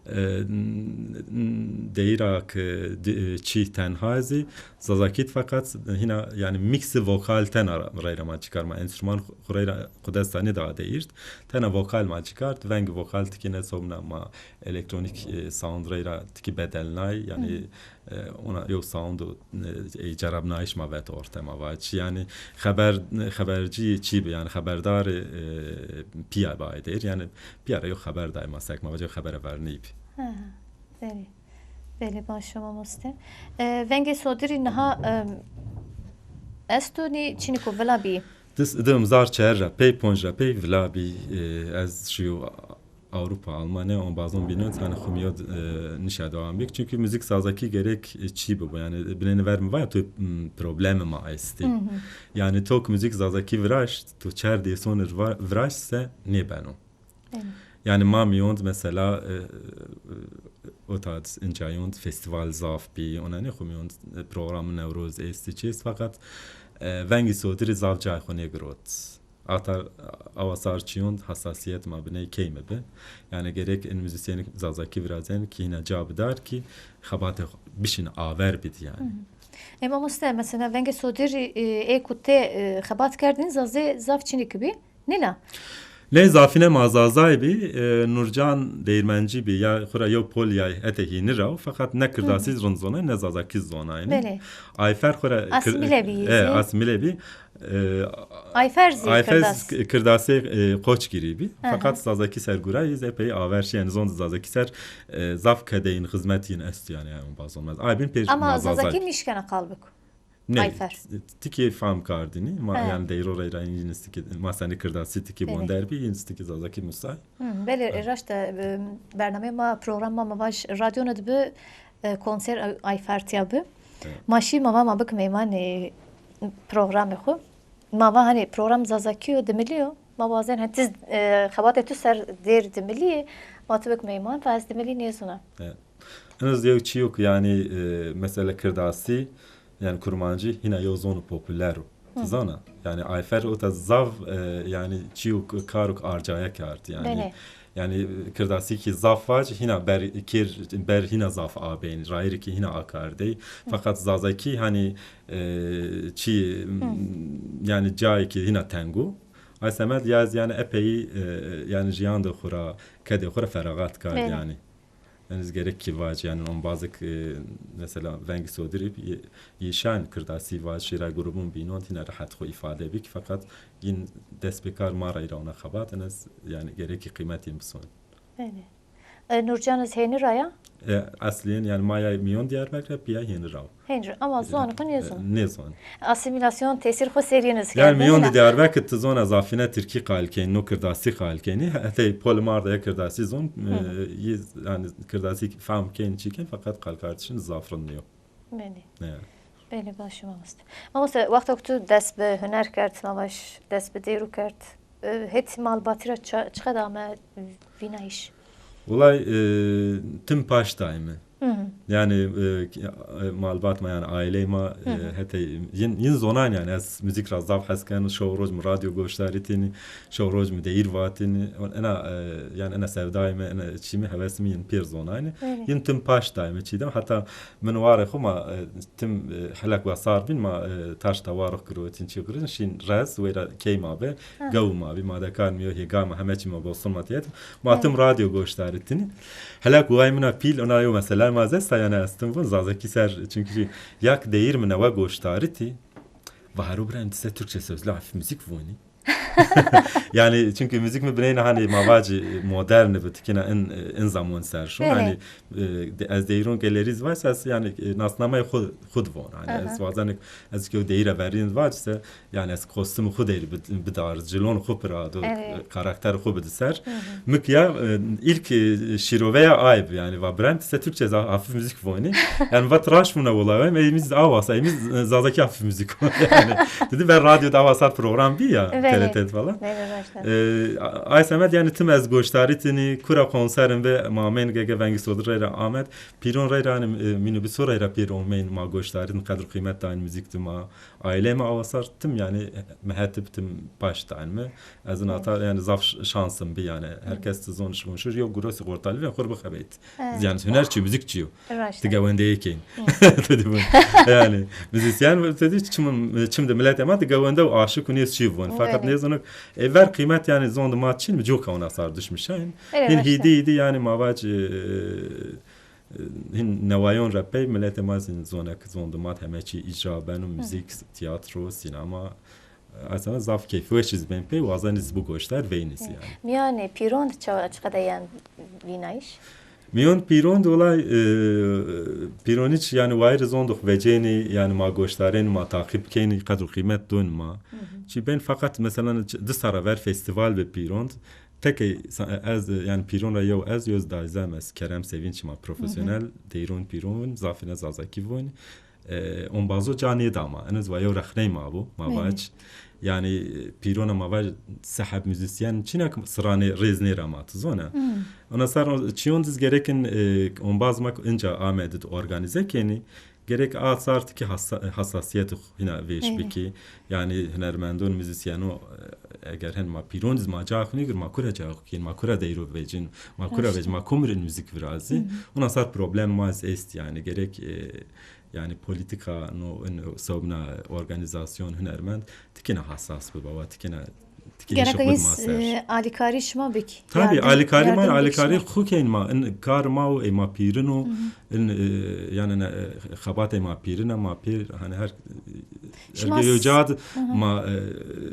E, n-, n-, deyra ki di-, e, çî tenha zî Zazakî di, feqet hîna, yanî, mîksî vokal tena ra-, reyra ma çikar ma. Enstrûman xu-, xu reyra xu desta nêda deyîrt. Tena vokal ma çikart. Vengî vokal tikî ne sobna ma elektronîk, e, sound reyra tikî bedelnay. Yanî, e, ona yew sound û, e, ey cerabnayîş ma vet orte ma vac. Yanî xeber, xebercî çî bi, yanî xeberdar, e, pîya bay deyr. Yanî pîya ra yew xeber day ma sek ma vac yew xebere vernî bi. Ha, ha. Belê. Belê, baş o mamoste. E, vengê sodirî niha, e, esto nî çinîko vila bî? Dis, dim zar çer ra pey, ponc ra pey vila bî, e, ez şiyo Avrupa, Almanya, on bazon bînon, yanî xumîyo, e, nişa dewam bik. Çünkü müzik zazakî gerek, e, çî bibo. Yanî binêni ver mi vaya tu, m, problemi ma estî. Hı hı. Yanî tok müzik zazakî viraşt, tu çer dêsonir va-, viraşt se nêbeno. Belê. Yanî ma mîyond mesela, e, e, o tarz incayond festival zaf bî, ona nê xwu mîyond, e, programı Newroz esti çi est, fakat, e, vengî sodirî zaf cay xwu nêgirot. Atar awa sar çîyond hasasiyet ma biney keyme bi. Yanî gerek in muzîsyenî zazakî virazên ki hîna ca bidar ki xebatê xwu bişin aver bid yanî. Hı hı. E, mamoste, mesela vengê sodirî, e, ê ku te, e, xebat kerdin zazê zaf çinî ki bî? Nîna? Lê zafîne ma Zazay bî, e, Nurcan Değirmenci bî, ya xwu ra yew pol yay hetê hînî ra, feqet ne kirdasî rind zonay, ne zazakî zonay. Belê. Ayfer xwu ra kir-, Asîmîle bî, e, zî. Asîmîle bî. E, Ayfer zî Ayfer kirdas. Kirdasê, e, Qoçgirî bî. Hı hı. Feqet zazakî ser gurayî zî epey aver şî, yanî zon zazakî ser, e, zaf kedeyin, xizmetîn est yanî, yanî bazon mez. Ay bin pêr. Ama ma Zazay. Zazakî nişkena qal bik. Ney, Ayfer. Tikê fam kardinî, ma, he, yanî deyro reyra yîn tikê, ma senî kirdasî tikê, belê, wonder bî, yîn tikê zazakî musay. Hı, belê, raşt e, e, bernameyê ma, program ma, ma vaj radyo ne dibi, e, konser Ay-, Ayfer tiya bi. Evet. Ma şî ma va ma bik meymanê programê xwu. Ma va hanî program zazakî yo, dimilî yo. Ma wazen, ha, tiz, e, xebatê tu ser dêr dimilî, ma tu bik meyman, va ez dimilî nêzûna. Evet. Eniz yew çîyo ki yanî, e, mesela kirdasî, yanî kurmancî hîna yew zono populer o. Ti zana? Yanî Ayfer o ta zaf, e, yanî çîyo ki, karo ki arcaye kerd yanî. Belê. Yanî, e, kirdasî ki zaf vac hîna ber kêr, ber hîna zaf abeyn, rayirî ki hîna akardey. Feqet zazakî hanî, e, çî, yanî cayê ki hîna teng o. Ay semed ya ez yanî epey, e, yanî jiyan de xwu ra, kedê xwu ra feraxat kerd yanî. Yanî ez gerek ki vac, yanî ombazêk, e, mesela Vengî Sodirî, yê, yê şan kirdasî vac, şîra grubun bînon, tîna rehet xwu îfade bik, feqet yîn dest bi kar ma ra îra ona xebat, eniz, yanî gerek ki qîmet yîn bison. Belê. E, Nurcan iz hêni ra ya? E, eslîn, yanî ma ya mîyon Diyarbekir, piya hêni ra. Hêni ra, ama zon xwu nêzon. E, nêzon. Asîmîlasyon tesîr xwu ser yîn iz kerdin. Yanî mîyon de Diyarbekir ti zona zafîne tirkî qal keyn, no kirdasî qal keynî. Hetê pol mar de ya kirdasî zon, e, yî, yanî kirdasî fehm keyn, çî keyn, feqet qalkardişin zaf rind nîyo. Belê. Ya. Belê, baş, mamoste. Mamoste, wexto ki tu dest bi huner kerd, ma vaj dest bi deyru kerd, e, hetî malbatî ra ça-, çiqeda ame vînayîş? Wilay, e, tim paş dayme. Yanî, e, e, malbat ma, yanî aîley ma, e, hetê yin, yin zonan yanî ez muzîk ra zaf hes ken, şew roj mi radyo goşdarî tînî, şew roj mi deyîr vatînî. Ena, e, yanî ena sevdayê mi, ena çî mi, hewes mi yin pêr zonaynî. Yin tim paş dayme çî dem. Heta min warê xwu ma, e, tim, e, helek wesar bîn ma, e, taşta warix girotîn, çî girotîn, şîn rez, weyra key ma bi, gew ma bî, ma dekar mi yo, hêga ma, heme çî ma boston ma tiyet. Ma tim radyo goşdarî tînî. Helek way mina pîl, ona yo mesela ma zesta yanî ez tim vun, zazakî ser, çünkü ya ki deyîr mi newe goşdarî tî. Va hero bira, em ti se Türkçe sözlü hafif müzik vonî. Yanî çünkü müzik mi bineyna hanî ma vacî modern bi, tikêna in, in zaman ser şun. Belê. Hanî, e, de-, ez deyron gelerîz vaysa ez yanî, e, nasnameyê xwu, xwu di von. Hanî ez wazen ez ki o deyîre verîn vacî se, yanî ez kostümî xwu deyîr bid-, bidar, cilon xwu pira do, e, karakter xwu bidi ser. Mik ya, e, ilk, e, şîroveya ay bi, yanî va bira, em ti se Türkçe za-, hafif müzik vonî. Yanî va ti raşt vuna, wulay, em, ey mi z-, awa sa, ey mi z-, zazakî hafif müzik. Yanî dedi, ben radyoda awa sar program bî ya, belê, T R T falan. Belê, raşt e. E, a-, ay semed yanî tim ez goşdarî tînî, kura konserin bi, ma ameyn G G Vengî Sodir reyra amed, pîron reyra, hanî, e, mînobîso reyra pêr omeyn, ma goşdarî tîn, qedr qîmet dayn müzik di ma. Aîleyê mi awa sar tim, yanî mi hetib tim paş dayn mi. Ez in ata yanî zaf ş-, şansım bi yanî. Her kes ti zon şi vun şir, yo guro sigortalı ve xur bixebeyt. Yanî huner çi, müzik çi yo. Raşt. Ti gewendeyê keyn. Ti di vun. Yanî müzisyen ti di çim, çim de milletê ma ti gewende û aşık û nêz çi vun. Fakat nêzonok, e, ver qîmet yanî zon di ma çin mi, coka ona sar düşmüş. Hin hîdî hîdî yanî ma vac, e, Hin newayon ra pey miletê ma zî zona ki zon di ma heme çî îcra beno, muzîk, tîyatro, sînema. Aslında zaf keyfweş iz bên pey, wazen iz bu goşdar veyn iz yanî. Mîyanê pîron ça-, çiqede yen vînayîş? Mîyon pîron di wulay, e, pîron hiç yanî wayir zon di xwu vecênî, yanî ma goşdarên, ma taqîb keynî, qedr û qîmet don ma. Çî bên feqet mesela ç-, di serra ver festîval bi pîron di. Tekê sa-, ez, yanî pîron ra yew ez, yew zi dayzem ez, Kerem Sevinç ma, profesyonel deyron pîron, zafîne zazakî vûn. E, ombazo ca nêda ma. Eniz va yew rexney ma bo, ma vac. Yanî pîrona ma vac seheb muzîsyen çîna ki siranê rêz nêra ma, ti zona. Ona ser o-, çîyon diz gerekin, e, ombaz ma ki inca Amedî di organîze kenî. Gerek a sar tikî hassa-, hassasiyetê xwu hîna vêş bikî. Yanî hunermendon, muzîsyeno, e, eger hen ma pîron iz ma ca xwu nêgir, ma kura ca xwu kên, ma kura deyro vecin, ma kura vec, ma kumir in muzîk virazî. Ona sar problem ma iz est yanî. Gerek, e, yanî polîtîka no, in sobna organîzasyon, hunermend tikêna hassas biba, wa tikêna Gerek iz, e, alîkarî şima bik. Tabî, alîkarî ma, alîkarî xwu keyn ma. In kar ma û ê ma pîrin o, in, e, yanî, e, xebatê ma pîrin a, ma pêr, hanî her, e, Şima Erge yo s- cad Hı hı. ma, e,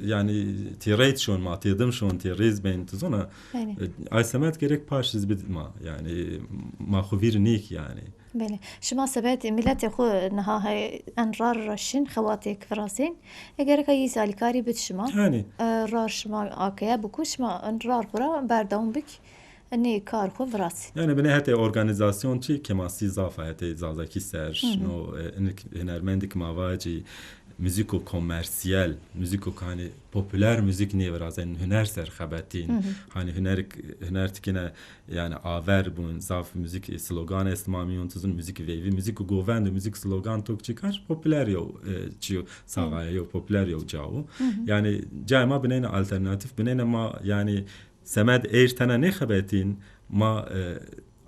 yani tê reyt şon ma, tê dim şon, tê rêz beyn, tu zona. Belê. E, ay semed gerek paş iz bid ma, yani ma xu vîr nêk yani. Belê. Şima sebet miletê xu niha he-, en rar ra şin, xewatêk virazên. E, gereka yî zî alîkarî bid şima. Yani. E, rar şima akeye biku, şima en rar xu ra berdewam bik. Nê kar xu viraz. Yani binê hetê organîzasyon çi kemasî zaf a hetê Zazakî ser. Hı hı. No, e, inik hunermendî ki ma vacî muzîko komersîyel, muzîko ki hanî populer muzîk nêvirazên, huner ser xebetîn. Hı hı. Hanî huner, huner tikine yani aver bun, zaf muzîk slogan est ma mîyon, tu zun muzîk veyvî, muzîk govend û muzîk slogan tok çi kar, populer yo, e, çi yo, saxaye yo, populer yo cawo. Hı hı. Yani cayê ma bineyne alternatîf, bineyne ma yani semed êr tena nêxebetîn, ma, e,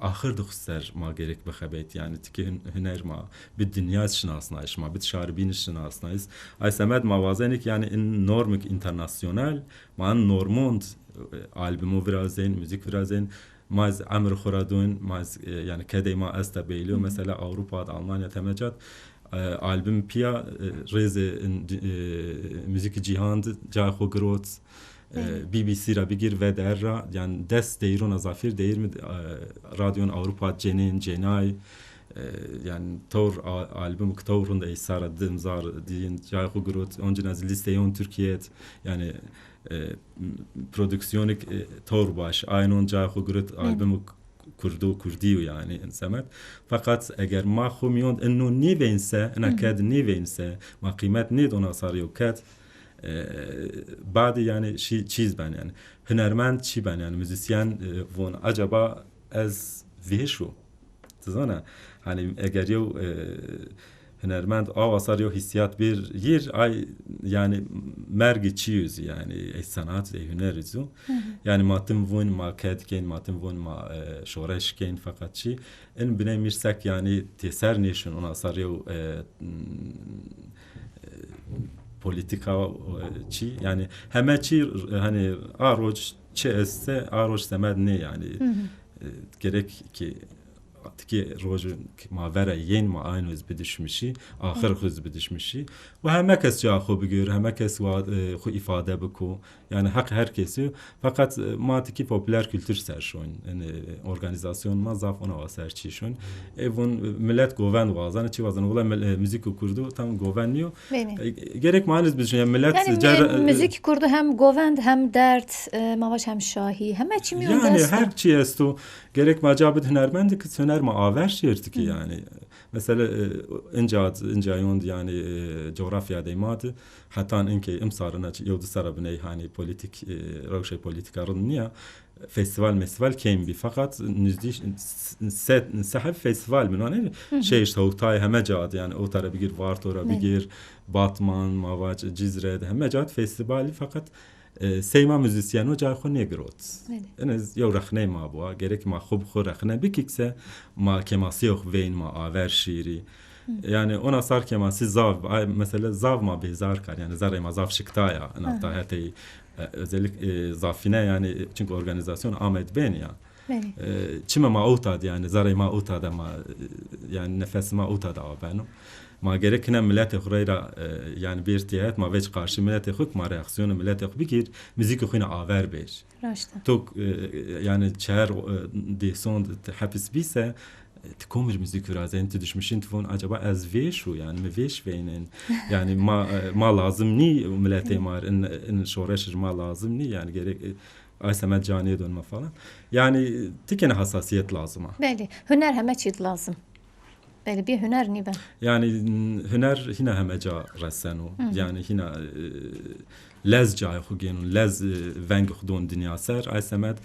axir di xu ser ma gerek bixebet. Yani tikê hun-, huner ma bi dinya şinasnayîş, ma bi şarî bîn şinasnayîş. Ay semed ma wazenîk yani in normik internasyonal, ma in normond, e, albumû virazên, muzîk virazên, ma ez emir xu ra dûn, ma ez, e, yani kedey ma esta beyliyo, mesela Ewropa d, Almanya, temecat, e, album pîya, e, rêzê, e, muzîkî cîhan di cay xu girot. E, B B C ra bigîr V D R ra, yani des deyrûna zafîr deyîr mi, e, radyon Ewropa cenên, cenay, e, yani tewr a-, album ki tewr rind ey sara di imzar dîn cay xu girot. Oncîn ez lîsteyon Tirkîye d, yani, e, m-, produksiyonîk, e, tewr baş. Aynon cay xu girot, album k-, kurdo, kurdî yo yani semed. Feqet eger ma xu mîyon ino nêveynse, ina ked nêveynse, ma qîmet nêdona sar yo ked, e, badî yani şî-, çîz ben yani. Hunermend çî ben yani, muzîsyen, e, von acaba ez vêşo. Ti zana? Hani eger yew, e, hunermend awa sar yew hîssîyat bir yir, ay yani mergî çî yüzü yani, ey sanat, ey huner yüzü. Hı hı. Yani ma tim vun, ma ked kên, ma tim vun, ma, e, şoreş kên, feqet çî. In biney mîrsek yani têser nêşin, ona sar yew, e, m, e, politika, e, çî. Yani heme çî, hani a roc çi este, a roc semed nê yani. Hı hı. E, gerek ki tikê rojin ki ma vera yên, ma ayno iz bidişmişî, axir xu iz bidişmişî. Ve heme kes ca xu bigir, heme kes wa, e, xu îfade biko. Yani heq her kesî. Feqet, e, ma tikî populer kultur ser şon. Yani, e, organîzasyon ma zaf ona wa ser çî şon. E, vun, e, milet govend wazan, çi wazan? Wela mil-, e, muzîko kurdu tam govend nîyo. Belê. E, gerek ma aniz bidişin. Yani milet Yani cerre-, mi-, e, muzîk kurdu hem govend hem derd, e, ma vaj hem şahî, heme çî mîyon de Yani esto. Her çî esto. Gerek ma ca bid hunermendî ki huner ma aver şêrtî ki yani. Mesela, e, inca, inca yond yani, e, coğrafya de ma di, hetan inkê imsarina çi yew di sera biney hani politik, e, rewşê politika rind nîya. Festival mestival kêm bî. Feqet nizdî s-, se-, seheb festival min, hani şeşt hewtay heme ca di yani, ewta ra bigir, Varto ra bigir, Batman, ma vac, Cizre de heme ca di festivalî, feqet, e, sey ma muzîsyeno cayê xo nêgirot. Belê. Ine yew rexney ma bûa. Gerek ma xo bi xo rexne bikik se ma kemasîyê xo veyn, ma aver şîrî. Hı. Yani ona sar kemasî zav, ay, mesela zav ma bêzar kar. Yani zerrê ma zaf şikta ya. Ina ta hetey, e, özellik, e, zafîne yani, çünkü organizasyon amed ben ya. Belê. E, çime ma ewta di yani, zerrê ma ewta de ma, e, yani nefes ma ewta de abeno. Ma gerek hine miletê xo reyra, e, yani bir têhet ma veç karşı miletê xo, ma reaksiyonê miletê xo bigir, muzîkê xo yine aver bir. Raşt a. Tok, e, yani çer, e, dêson hepis bîse, e, ti komir muzîk virazên, ti duşmişin, ti von acaba ez vêşo yani, mi vêş veynin. Yani ma, e, ma lazım nî miletê ma, in, in şoreşir ma lazım nî yani, gerek, e, ay semed canê dönme falan. Yani tikene hassasiyet lazım a. Belê. Huner heme çî lazım. Belê, bî huner nîben. Yani, n-, huner hîna heme ca reseno. Hı hı. Yani hîna, e, lez cayê xo gênon, lez, e, veng xo don dinya ser. Ay semed,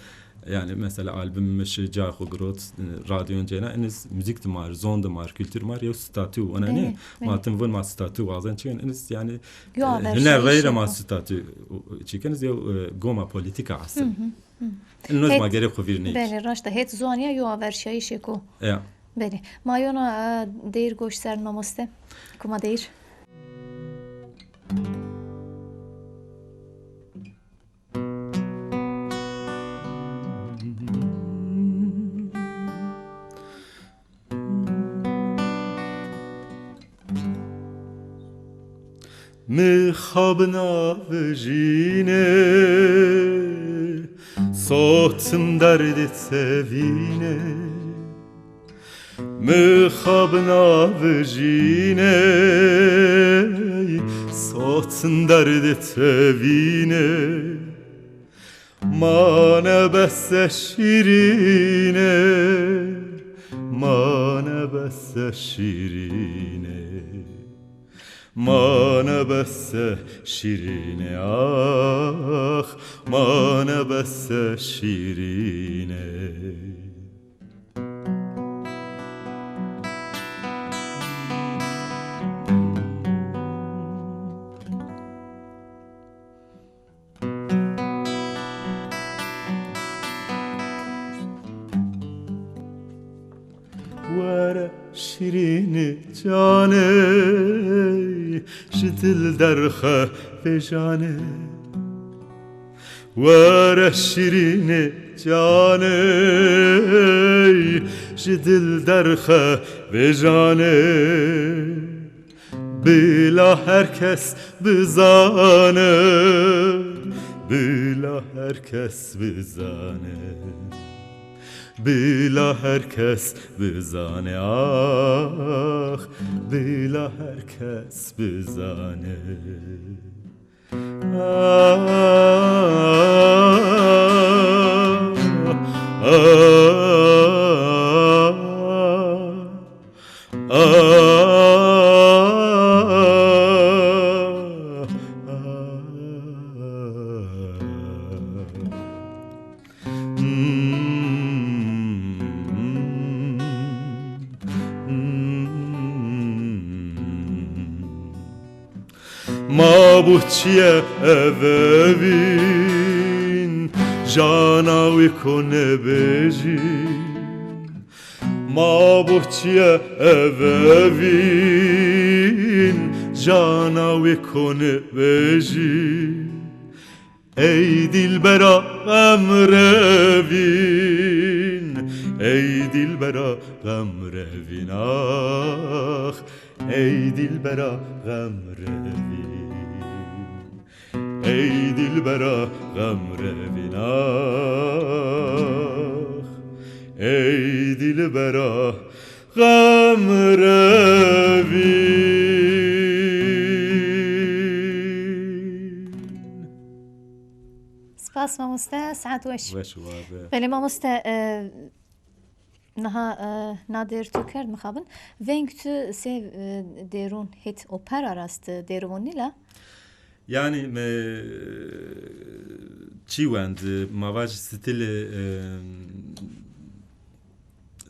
yani mesela album mi şi cayê xo girot, e, radyon cêna, iniz muzîk di mar, zon di mar, kultur mar, yew statü, ona Belê, ne? Belê. Ma tim vun ma statü wazen çikin, iniz yani, Yo e, aver huner şayîşê reyre ma xo. Statü, e, çikin, iniz yew, e, goma politika asil. Hı hı, hı. Inoz ma gerek xo vîr nêk. Belê, raşt a. Het zon ya yo aver şayîşê xo. Ya. Belê. Ma yona, e, deyîr goş ser mamoste. Kuma deyîr? Mi xabina vijîne, sotim derdê tevîne. Mi xabina vijîne, sotin derdê tevîne. Ma nebese şîrîne, ma nebese şîrîne. Ma nebese şîrîne, ax, ma nebese şîrîne. Were şîrînî canê, ji dil derxe vêjanê. Were şîrînî canê, ji dil derxe vêjanê. Bila her kes bizane, bila her kes bizane. Bila her kes bizane, ax, bila her kes bizane. Ah, ah, ah, ah. Ma buçiye evevîn, jana wî ko nebejî. Ma buçiye evevîn, jana wî ko nebejî. Ey dilbera xemrevîn, ey dilbera xemrevîn, ax, ey dilbera xemrevîn. Ey dilbera xemrevîn, ax, ey dilbera xemrevîn. Spas mamoste, saet weş. Weş û war be. Belê mamoste, e, niha, e, na dêr tu kerd mixabin. Veng tu sê, e, dêrûn hêt opera ra est, e, dêrûn nîla? Yanî mi çî wend, ma vaj stilê, e,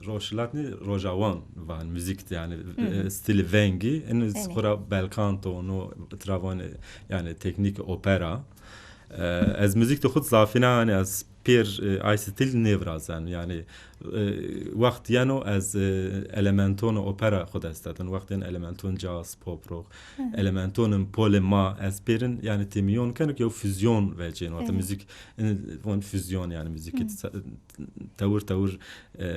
Rojhilat nî, Rojawan van muzîk de, yanî, e, stilê vengî. Enî xo ra belkanto, no tira vanê, yanî teknîk opera. E, ez muzîk de xo zafîna, yanî ez pêr, e, ay stil nêvirazen. Yanî, e, wext yeno ez, e, elementon opera xo dest didin. Wext yeno elementon caz, pop rock, elementon polê ma, ez pêrin, yanî, têmîyon keno ke yew fuzyon vecîyeno. Wexta muzîk, e, von fuzyon, yanî muzîkî tewir tewir, e,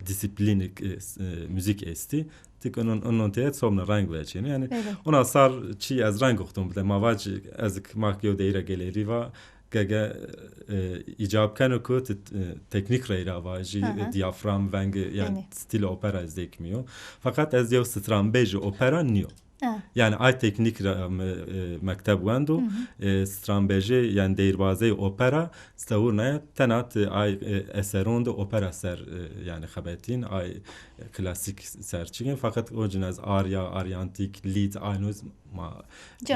disiplînîk, e, s-, e, muzîk estî. Tik onon, onon têhet sobne reng vecîyeno. Yanî, ona sar çî ez reng oxtum bide. Ma vac ez k-, ma k-, yew deyîra gelerî va, gege, e, îcab keno ku ti, e, teknîk reyra vajî, e, diyafram, veng, yanî stilê opera ez zêkmîyo. Feqet ez yew stranbêjê opera nîyo. Yanî ay teknîk ra mi, e, mekteb wendo, e, stranbêjê, yanî deyîrbazeyê opera stewir naye, tena ti ay, e, eseron de opera ser, e, yanî xebetîn, ay klasîk ser çîkin. Feqet o cin ez arya, aryantîk, lîd, ayno ma, e,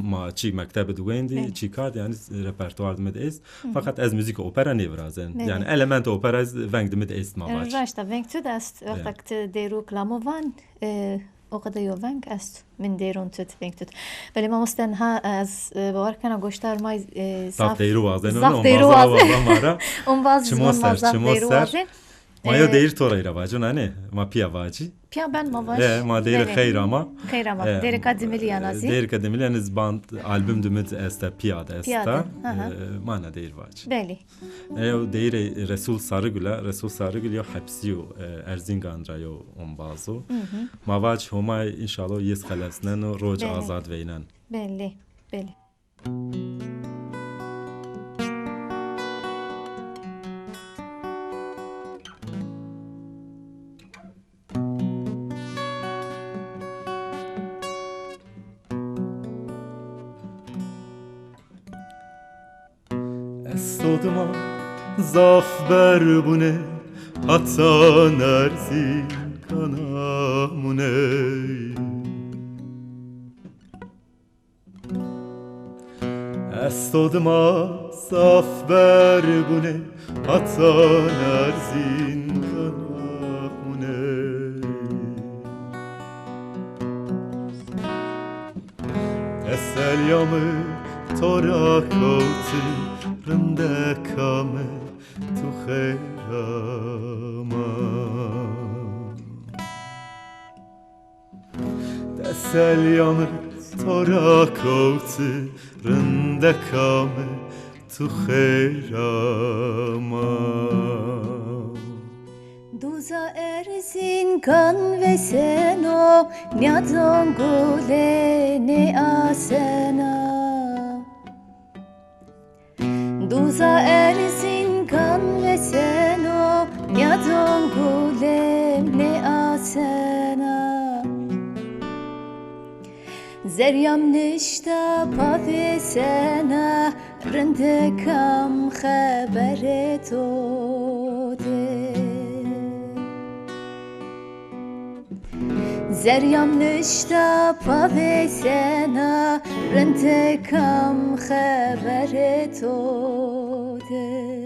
ma çî mektebe de wendî, çî kard, yanî repertuar de mi de est. Feqet ez muzîka opera nêvirazen. Yanî elementê opera ez veng de mi de est ma vac. Raşta, veng tu de est, wexta ke ti dêrû kilamo van, e, o qede yo veng est, min dêron tut, veng tut. Belê mamoste, niha ez, e, bawer kena goşdar may, e, zaf, zaf dêrû wazen, zaf dêrû wazen. Ombaz, ombaz, ombaz, ombaz, zaf dêrû wazen. Ma yo, e, deyr to rey ra vaco, nane? Ma pîya vacî. Pîya ben ma vac. E, ma deyr, belê, xeyr ama. Xeyr ama. E, Dêrika Dimilî yana zî. Dêrika Dimilî, yanî band, album di mi esta, pîya de esta. Pîya de, hı hı. E, ma na deyr vacî. Belê. E, yo deyr Resul Sarıgül a. Resul Sarıgül yo hepsî yo, e, Erzingan ra yo ombaz o. Hı hı. Ma vac Homay înşallah yê zî xelesneno, roc, belê, azad veynen. Belê, belê. Esto dima zaf berbune, hatan Erzingan amune. Esto dima zaf berbune, hatan Erzingan amune. Teselya mi to ra kewti, rindeka mi tu xêr ama. Teselya mi to ra kewti, rindeka mi tu xêr ama. Duza Erzingan vêseno, nîyadan gule nêasena. Duza Erzingan vêseno, nîyadan gule nêasena. Zerrîya mi nişta pavêsena, rindeka mi xeberê to dê. Zerrîya mi nişta pavêsena, rindeka mi xeberê to dê.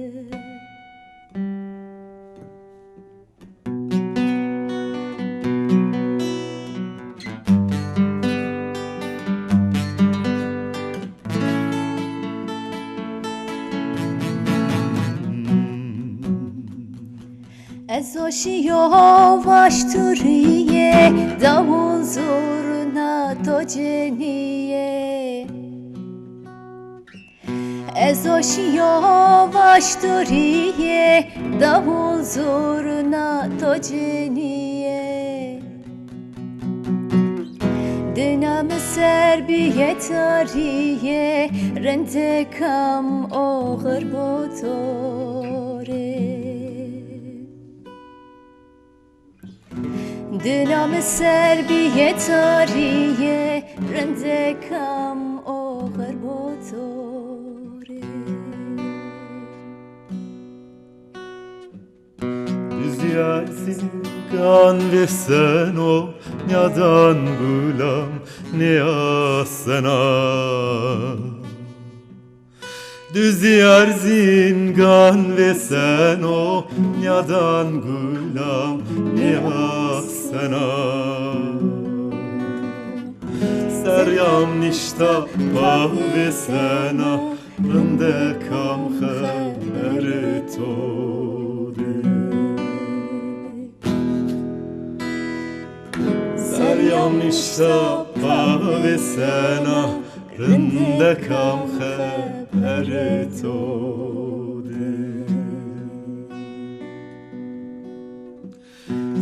Ez o şîyo vaşturîye, dawul zurna to cinîye. Ez o şîyo vaşturîye, dawul zurna to cinîye. Dina mi ser bîye tarîye, rindeka mi oxir bo to rê. Dina mi ser bîye tarîye, rindeka mi oxir bo to rê. Duzî Erzingan vêseno, nîyadan gula mi nêasena. Duzî Erzingan vêseno, nîyadan gula mi nêasena. Zerrîya mi nişta pavêsena, rindeka mi xeberê to dê. Zerrîya mi nişta pavêsena, rindeka mi xeberê to dê.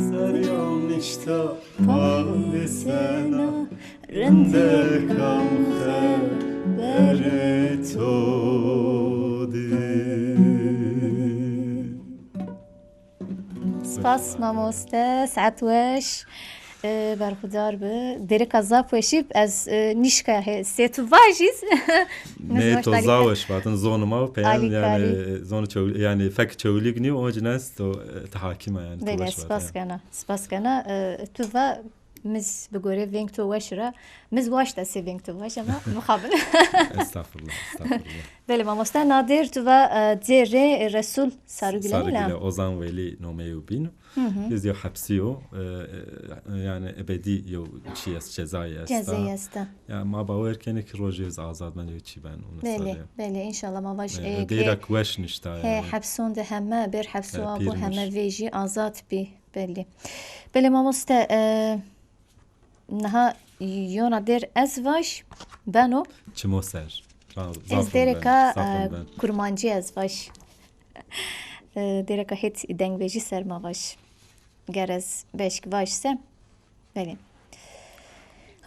Zerrîya mi nişta pavêsena, rindeka mi xeberê to dê. Spas mamoste, saet weş. E, berxudar bi. Dêrika zaf weşî, ez, e, nişka he, sê tu vajî. Nê, to zaf weş vatin, zonê ma peyan, yanî, zonê Çewlîg, yanî fek Çewlîg nîyo, o cines to, e, ti hakîm a, yanî to weş vatin. Spas kena, spas kena. E, tu va Miz bi gorê veng to weş ra. Miz waşta sê veng to weş ama mixabin. Estağfurullah, estağfurullah. Belê mamoste, na dêr tu va, e, dêrê Resul Sarugüle, Sarugüle, la? Ozan Veli nomeyo bîn. Hı hı. Biz yew hepsî yo, e, e, yani ebedî yew çi est, cezayê esta. Cezayê esta. Ya ma bawer kenê ki rojê ez azad ben, yew çi ben, onu. Belê, sarê. Belê, înşallah ma vaj, e, e, e, dêrak weş nişta he, yani. Hepson de heme, ber hepso, e, abo pîr heme vejî azad bî, belê. Belê mamoste, e, niha yona dêr ez vaj, beno. Çimo ser. Ra-, ez zafim dêreka, ben, zafim e, ben. Kurmancî ez vaj. E, dêreka hêt dengbêjî ser ma vaj. Ger ez beşk vaj se. Belê.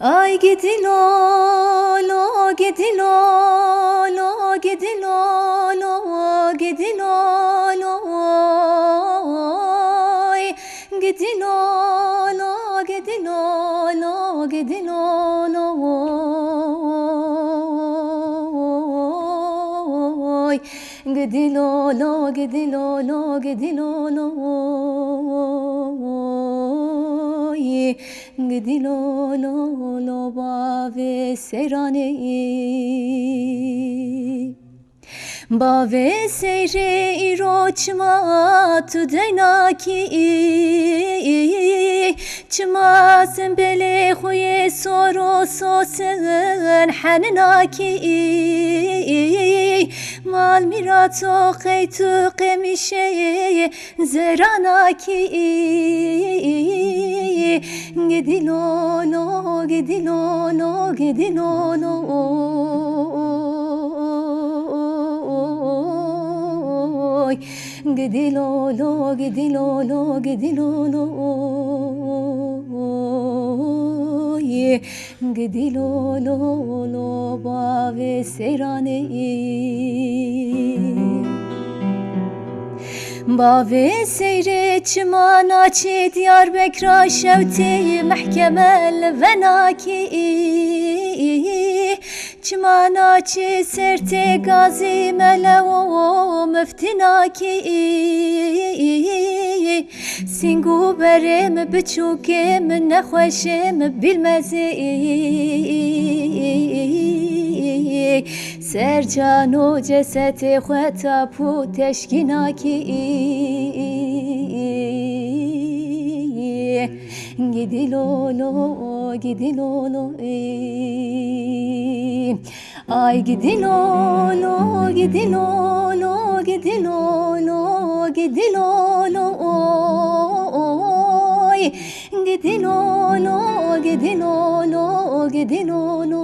Ay gidi lolo, gidi lolo, gidi lolo, gidi lolo, oy. Gidi lolo, gidi lolo, gidi lolo, oy. Gidi lolo, gidi lolo, gidi lolo, oy. Gidi lolo, lo bavê seyranê. Bavê seyrê îro çima tu deyna kî, çima sembelê xwu yê sor û sosin henina kî. Mal mîrato qey tu qemîşê zerana kî. Gidi lolo, gidi lolo, gidi lolo, oy. Gidi lolo, gidi lolo, gidi lolo, oy. Gidi lolo, lo bavê seyranê. Bavê seyrê çima naçê Diyarbekra şewtê mehkeme livena kî. Çima naçê sertê gazî melewo miftina kî. Sîng û berê mi, biçûkê mi, nexweşê mi, bîlmezê. Ser cano cesetê xwe tap û teşkîna kî. Gidi lolo, gidi lolo, ey. Ay gidi lolo, gidi lolo, gidi lolo, gidi lolo, oy. Gidi lolo, gidi lolo, gidi lolo,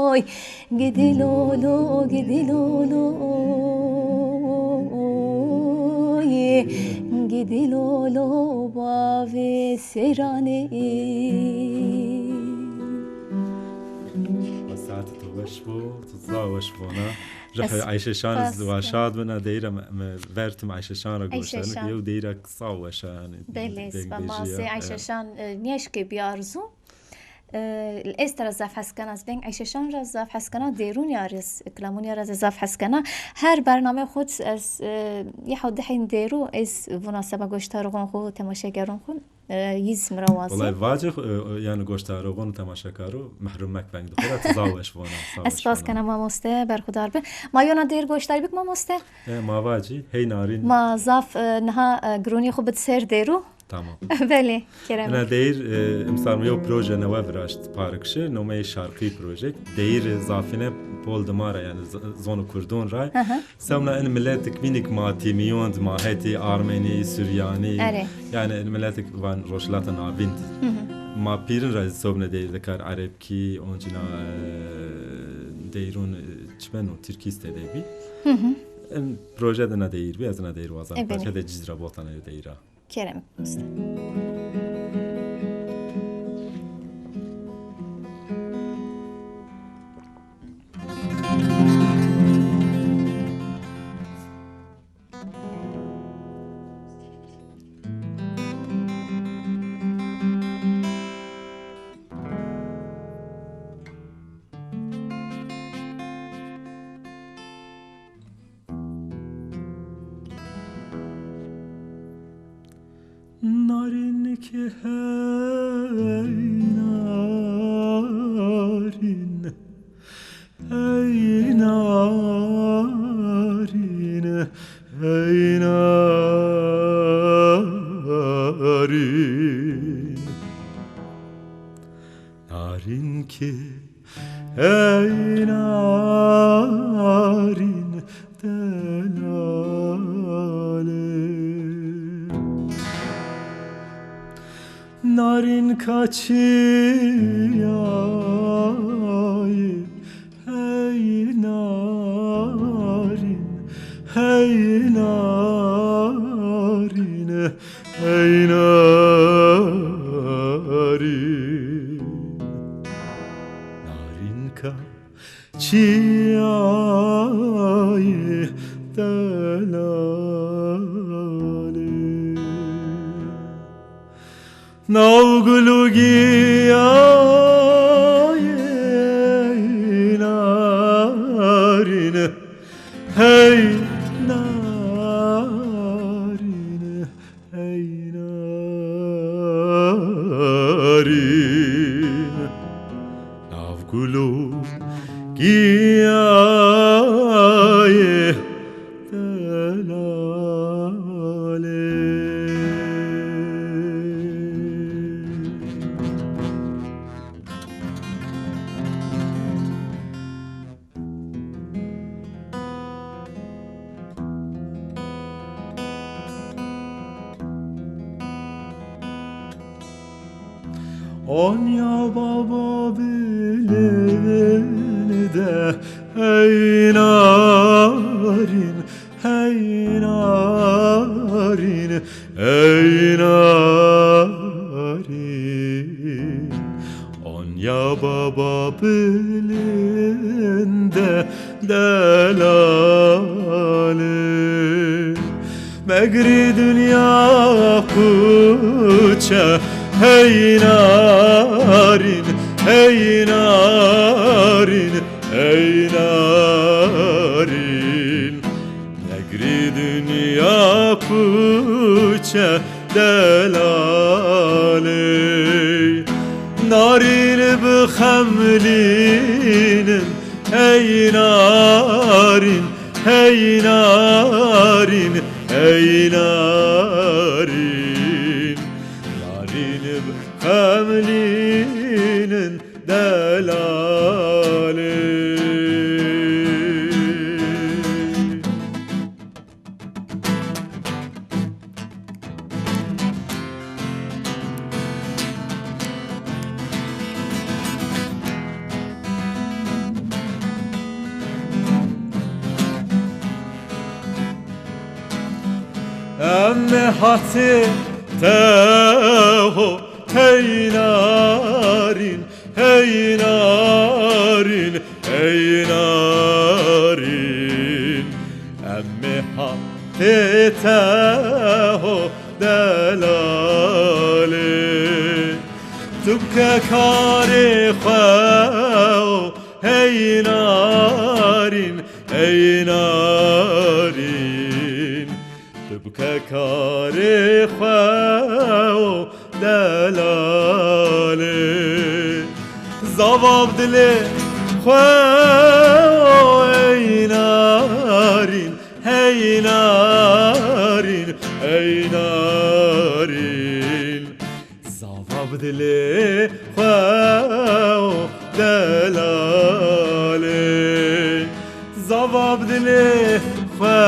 oy. Gidi lolo, gidi lolo, oy. Gidi lolo, bavê seyranê. Saetê to weş bo, to zaf weş vona. Rihê Ayşe Şan zî wa şad bina, deyra mi, mi vertim Ayşe Şan ra goşdarin. Yew deyra zaf weş a yanî. Belê, spa ma zî Ayşe Şan, e, nêşkê bî arzu. E, ez te ra zaf hes kena, ez veng Ayşe Şan ra zaf hes kena, dêrûn ya rê, kilamûn ya ra zaf hes kena. Her bername xwu ez, e, yew di hên dêrû ez vûna seba goşdaroxon xwu, temaşegeron xwu, e, yîz mi ra wazî. Wellahî vacix, e, e, yanî goşdaroxon, temaşekaro mehrum mek veng di xwu ra, ti zaf weş vona, zaf weş vona. Ez spas kena mamoste, berxudar bi. Ma yona dêr goşdar bik mamoste? E, ma vacî, hey narîn. Ma zaf, e, niha, e, gironî xwu bid ser dêrû. Tamam. Belê, kerem. Ina deyîr, e, imsal mi yew proje newe viraşt parikşi, nomeyê Şarkî Project. Deyîr zafîne pol dima ra, yanî z-, zonê kurdon ra. Hı hı. Sewna in miletik mînik ma tîmîyon di ma hetî Armenî, Suryanî. Erê. Yanî in miletik van Rojhilata Navîn di. Hı hı. Ma pîrin ra zî sewbine deyîr de kar Erebkî, oncîna, e, deyîron, e, çi beno, Tirkî stede bî. Hı hı. In proje de na deyîr bî, ez na deyîr wazan. E, belê. Parçe de cîz ra botana yo deyîra. Kerem. Ki hey narin, hey narin, hey narin. Narin ki hey narin delale. Narin kaçiyayı hey narin, hey narin, hey narin. Narin kaçiyayı delale. Nav gulu giyayê narin, hey narin, hey narin. Nav gulu giyayê delale. Onya baba bilinde hey narin, hey narin, hey narin. Onya baba bilinde delale. Megri dünya puçe hey narin, hey narin, hey narin. Megri dünya puçe delale. Narin bi xemlînin, ey narin, ey narin, ey narin. Narin bi xemlînin delale. Emme hatê teho hey narin, hey narin, ey narin. Emme hatê teho delale. Tu ke karê xwe o hey narin, ey narin. Tu bike karê xwe o delale. Zava bi dilê xwe o ey narin, hey narin, ey narin. Zava bi dilê xwe o delale. Zava bi dilê xwe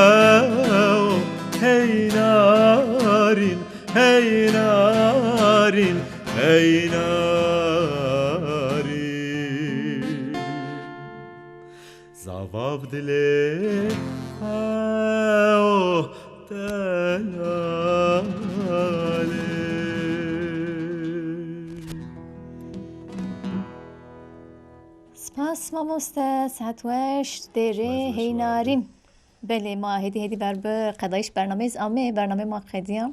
o hey narin, hey narin, hey narin. Zava bi dilê xwe o delale. Spas mamoste, saet weş, dêrê hey narin. Belê, ma hêdî hêdî ver bi qedayîş bernameyê zî amê, bernameyê ma qedîya.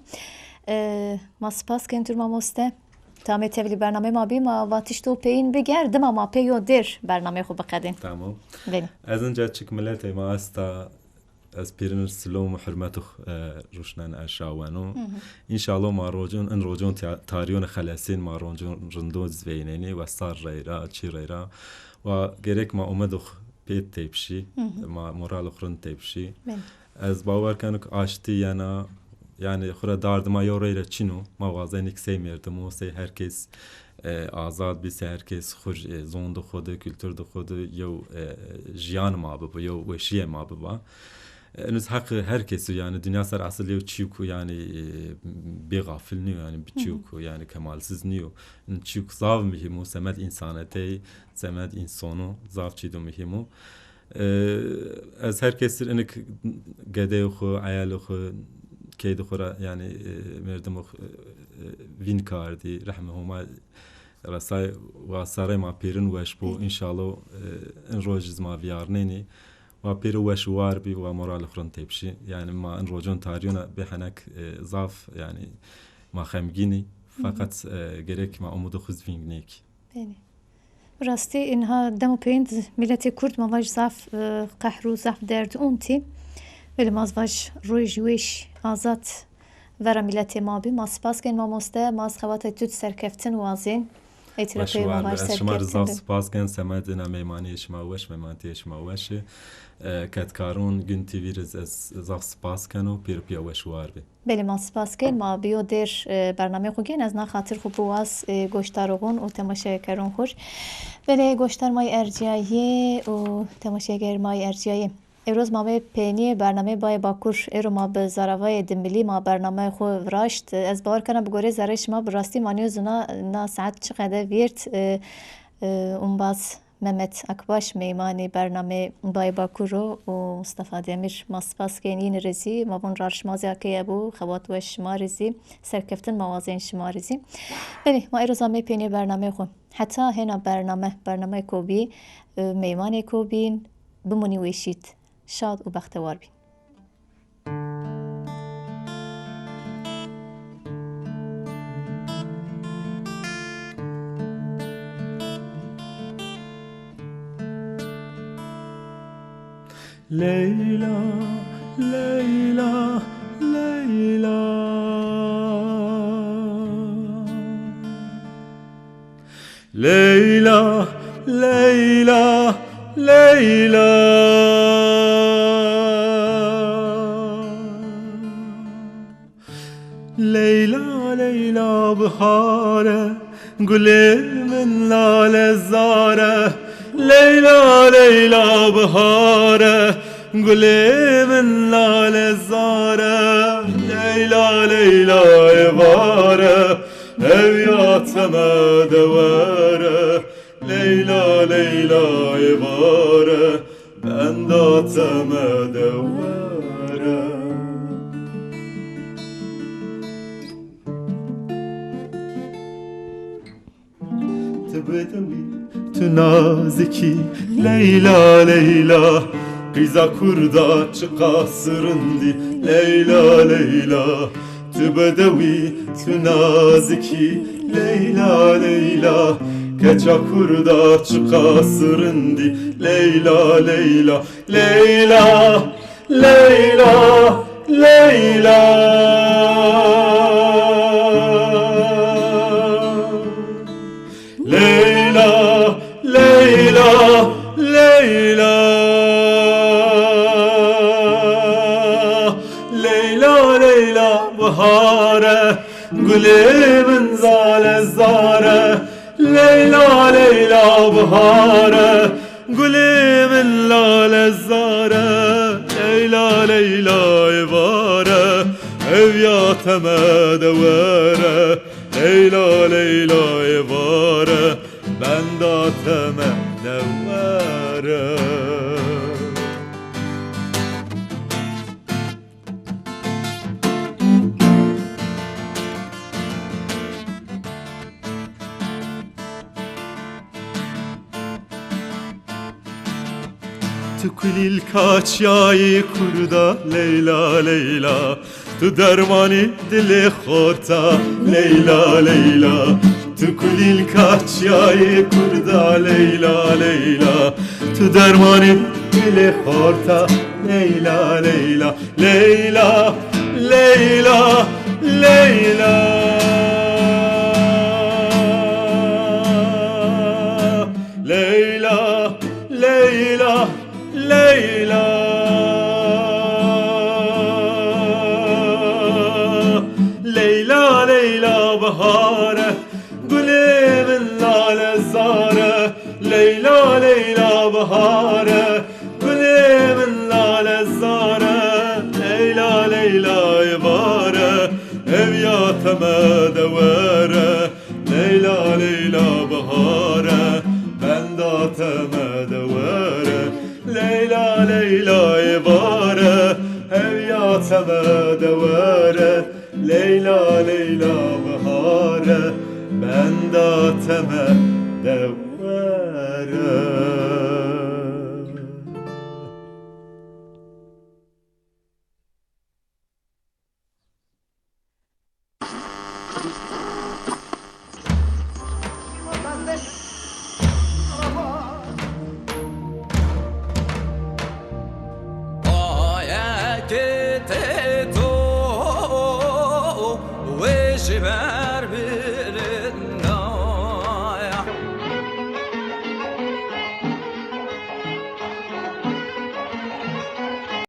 E, ma spas ken tu rê mamoste. Ti amê tevlî bernameyê ma bî, ma vatiş to peyîn biger, dima ma pê yo dêr bernameyê xo biqedên. Tamam. Belê. Ez inca çik miletê ma esta Ez pêrin ir silom û hurmet û, e, ruşnen erşaweno. Înşallah ma rocon, in rocon ta-, tarîyon xelesên, ma rocon rindo zî veynenî, wesar reyra, çî reyra. Wa gerek ma umid û pêt tepşî, ma moral û rind tepşî. Ez bawer keno ke aştî yena, yanî xwu ra dardima yew reyre çin o. Ma wazenî ke sey merdim o, sey her kes, e, azad bî, sey her kes xwu, e, zon di xwu di, kultur di xwu di, yew, e, jiyan ma bibo, yew weşîye ma biba. E, ino zî heqê her kes o, yanî dinya ser esil yew çîyo ku yanî, e, bêxafil nîyo, yanî bi çîyo ku yanî kemalsiz nîyo. Çîyo ku zaf muhîm o, semed însanetey, semed însono zaf çî do muhîm o. E, ez her kes ir inik gedeyê xwu, eyalê xwu, keydê xwu ra, yanî, e, merdimê xwu, e, vîn kardî, rehmê Homa resay, wa serrê ma pêrin weş bo. Înşallah, e, in roj zî ma vîyarnenî. Wa pêro weş û war bî, wa moral xwu rind tepşî. Yanî ma in rojon tarîyona bê henek, e, zaf, yanî ma xemgîn î. Feqet, e, gerek ma umudê xwu zî vîng nêkî. Belê. Bi rastî, inha dem û peyîn di miletê kurd ma vaj zaf, e, qehr û zaf derd ontî. Belê ma zî vaj rojî weş, azad vera miletê ma bî. Ma spas kên mamoste, ma zî xebatê tu di serkeftin wazên. Ey tira pey ma vaj serkeftin bi. Weş û war bi. Ez şima rê zaf spas ken, semed ina meymanîyê şima weş, meymanîtîyê şima weş. E, kedkaron Gün T V rê zî ez zaf spas keno, pêro pîya weş û war bê. Belê, ma spas kên. Ma bi yo dêr, e, bernameyê xwu gên. Ez na xatir xwu biwaz, e, goşdaroxon û temaşekeron xwu rê. Belê, goşdar ma yê ercîyayê û temaşeker ma yê ercîyayê. Ewroz ma amê peynîyê bernameyê Bayê Bakur. Êro ma bi zaravayê dimilî ma bernameyê xwu viraşt. Ez bawer kena bi goreyê zerreyê şima bi rastî ma nêzûna na saet çiqede vîyert, e, e, umbaz Mehmet Akbaş meymanê bernameyê Bayê Bakur o û Mustafa Demir. Ma spas kên yînî rê zî, ma vûn rar şima zî akeye bû, xebat weş şima rê zî, serkeftin ma wazên şima rê zî. Belê, ma êro zî amê peynê bernameyê xwu. Heta hêna bername, bernameyêko bî, e, meymanêko bîn, bimonî weşît. Şad û bextewar bî. Leyla, Leyla, Leyla. Leyla, Leyla, Leyla. Leyla, Leyla bihare, gulê min lale zare. Leyla, Leyla bihare, gulê min lale zare. Leyla, Leyla êvare, ew ya teme de were. Leyla, Leyla êvare, benda teme de were. Ti bidewî, tu nazikî, Leyla, Leyla. Qîza kurda çiqas rindî, Leyla, Leyla. Tu bedewî, tu nazikî, Leyla, Leyla. Keça kurda çiqas rindî, Leyla, Leyla. Leyla, Leyla, Leyla. Leyla, Leyla, Leyla. Leyla, Leyla bihare, gulê min zale zare. Leyla, Leyla bihare, gulê min lale zare. Leyla, Leyla êvare, ew ya teme de were. Leyla, Leyla êvare, benda teme de were. Tu kulîlka çiyayê kurda Leyla, Leyla. Tu dermanî dilê xorta Leyla, Leyla. Tu kulîlka çiyayê kurda Leyla, Leyla. Tu dermanî dilê xorta Leyla, Leyla, Leyla, Leyla, Leyla. Leyla, Leyla, Leyla. Leyla, Leyla bahare, gulê min lale zare. Leyla, Leyla bahare, gulê min lale zare. Leyla, Leyla êvare, hewya teme de were. Leyla, Leyla bahare, benda teme de were. Leyla, Leyla êvare, hewya teme de were. Leyla, Leyla bahare, benda teme de were.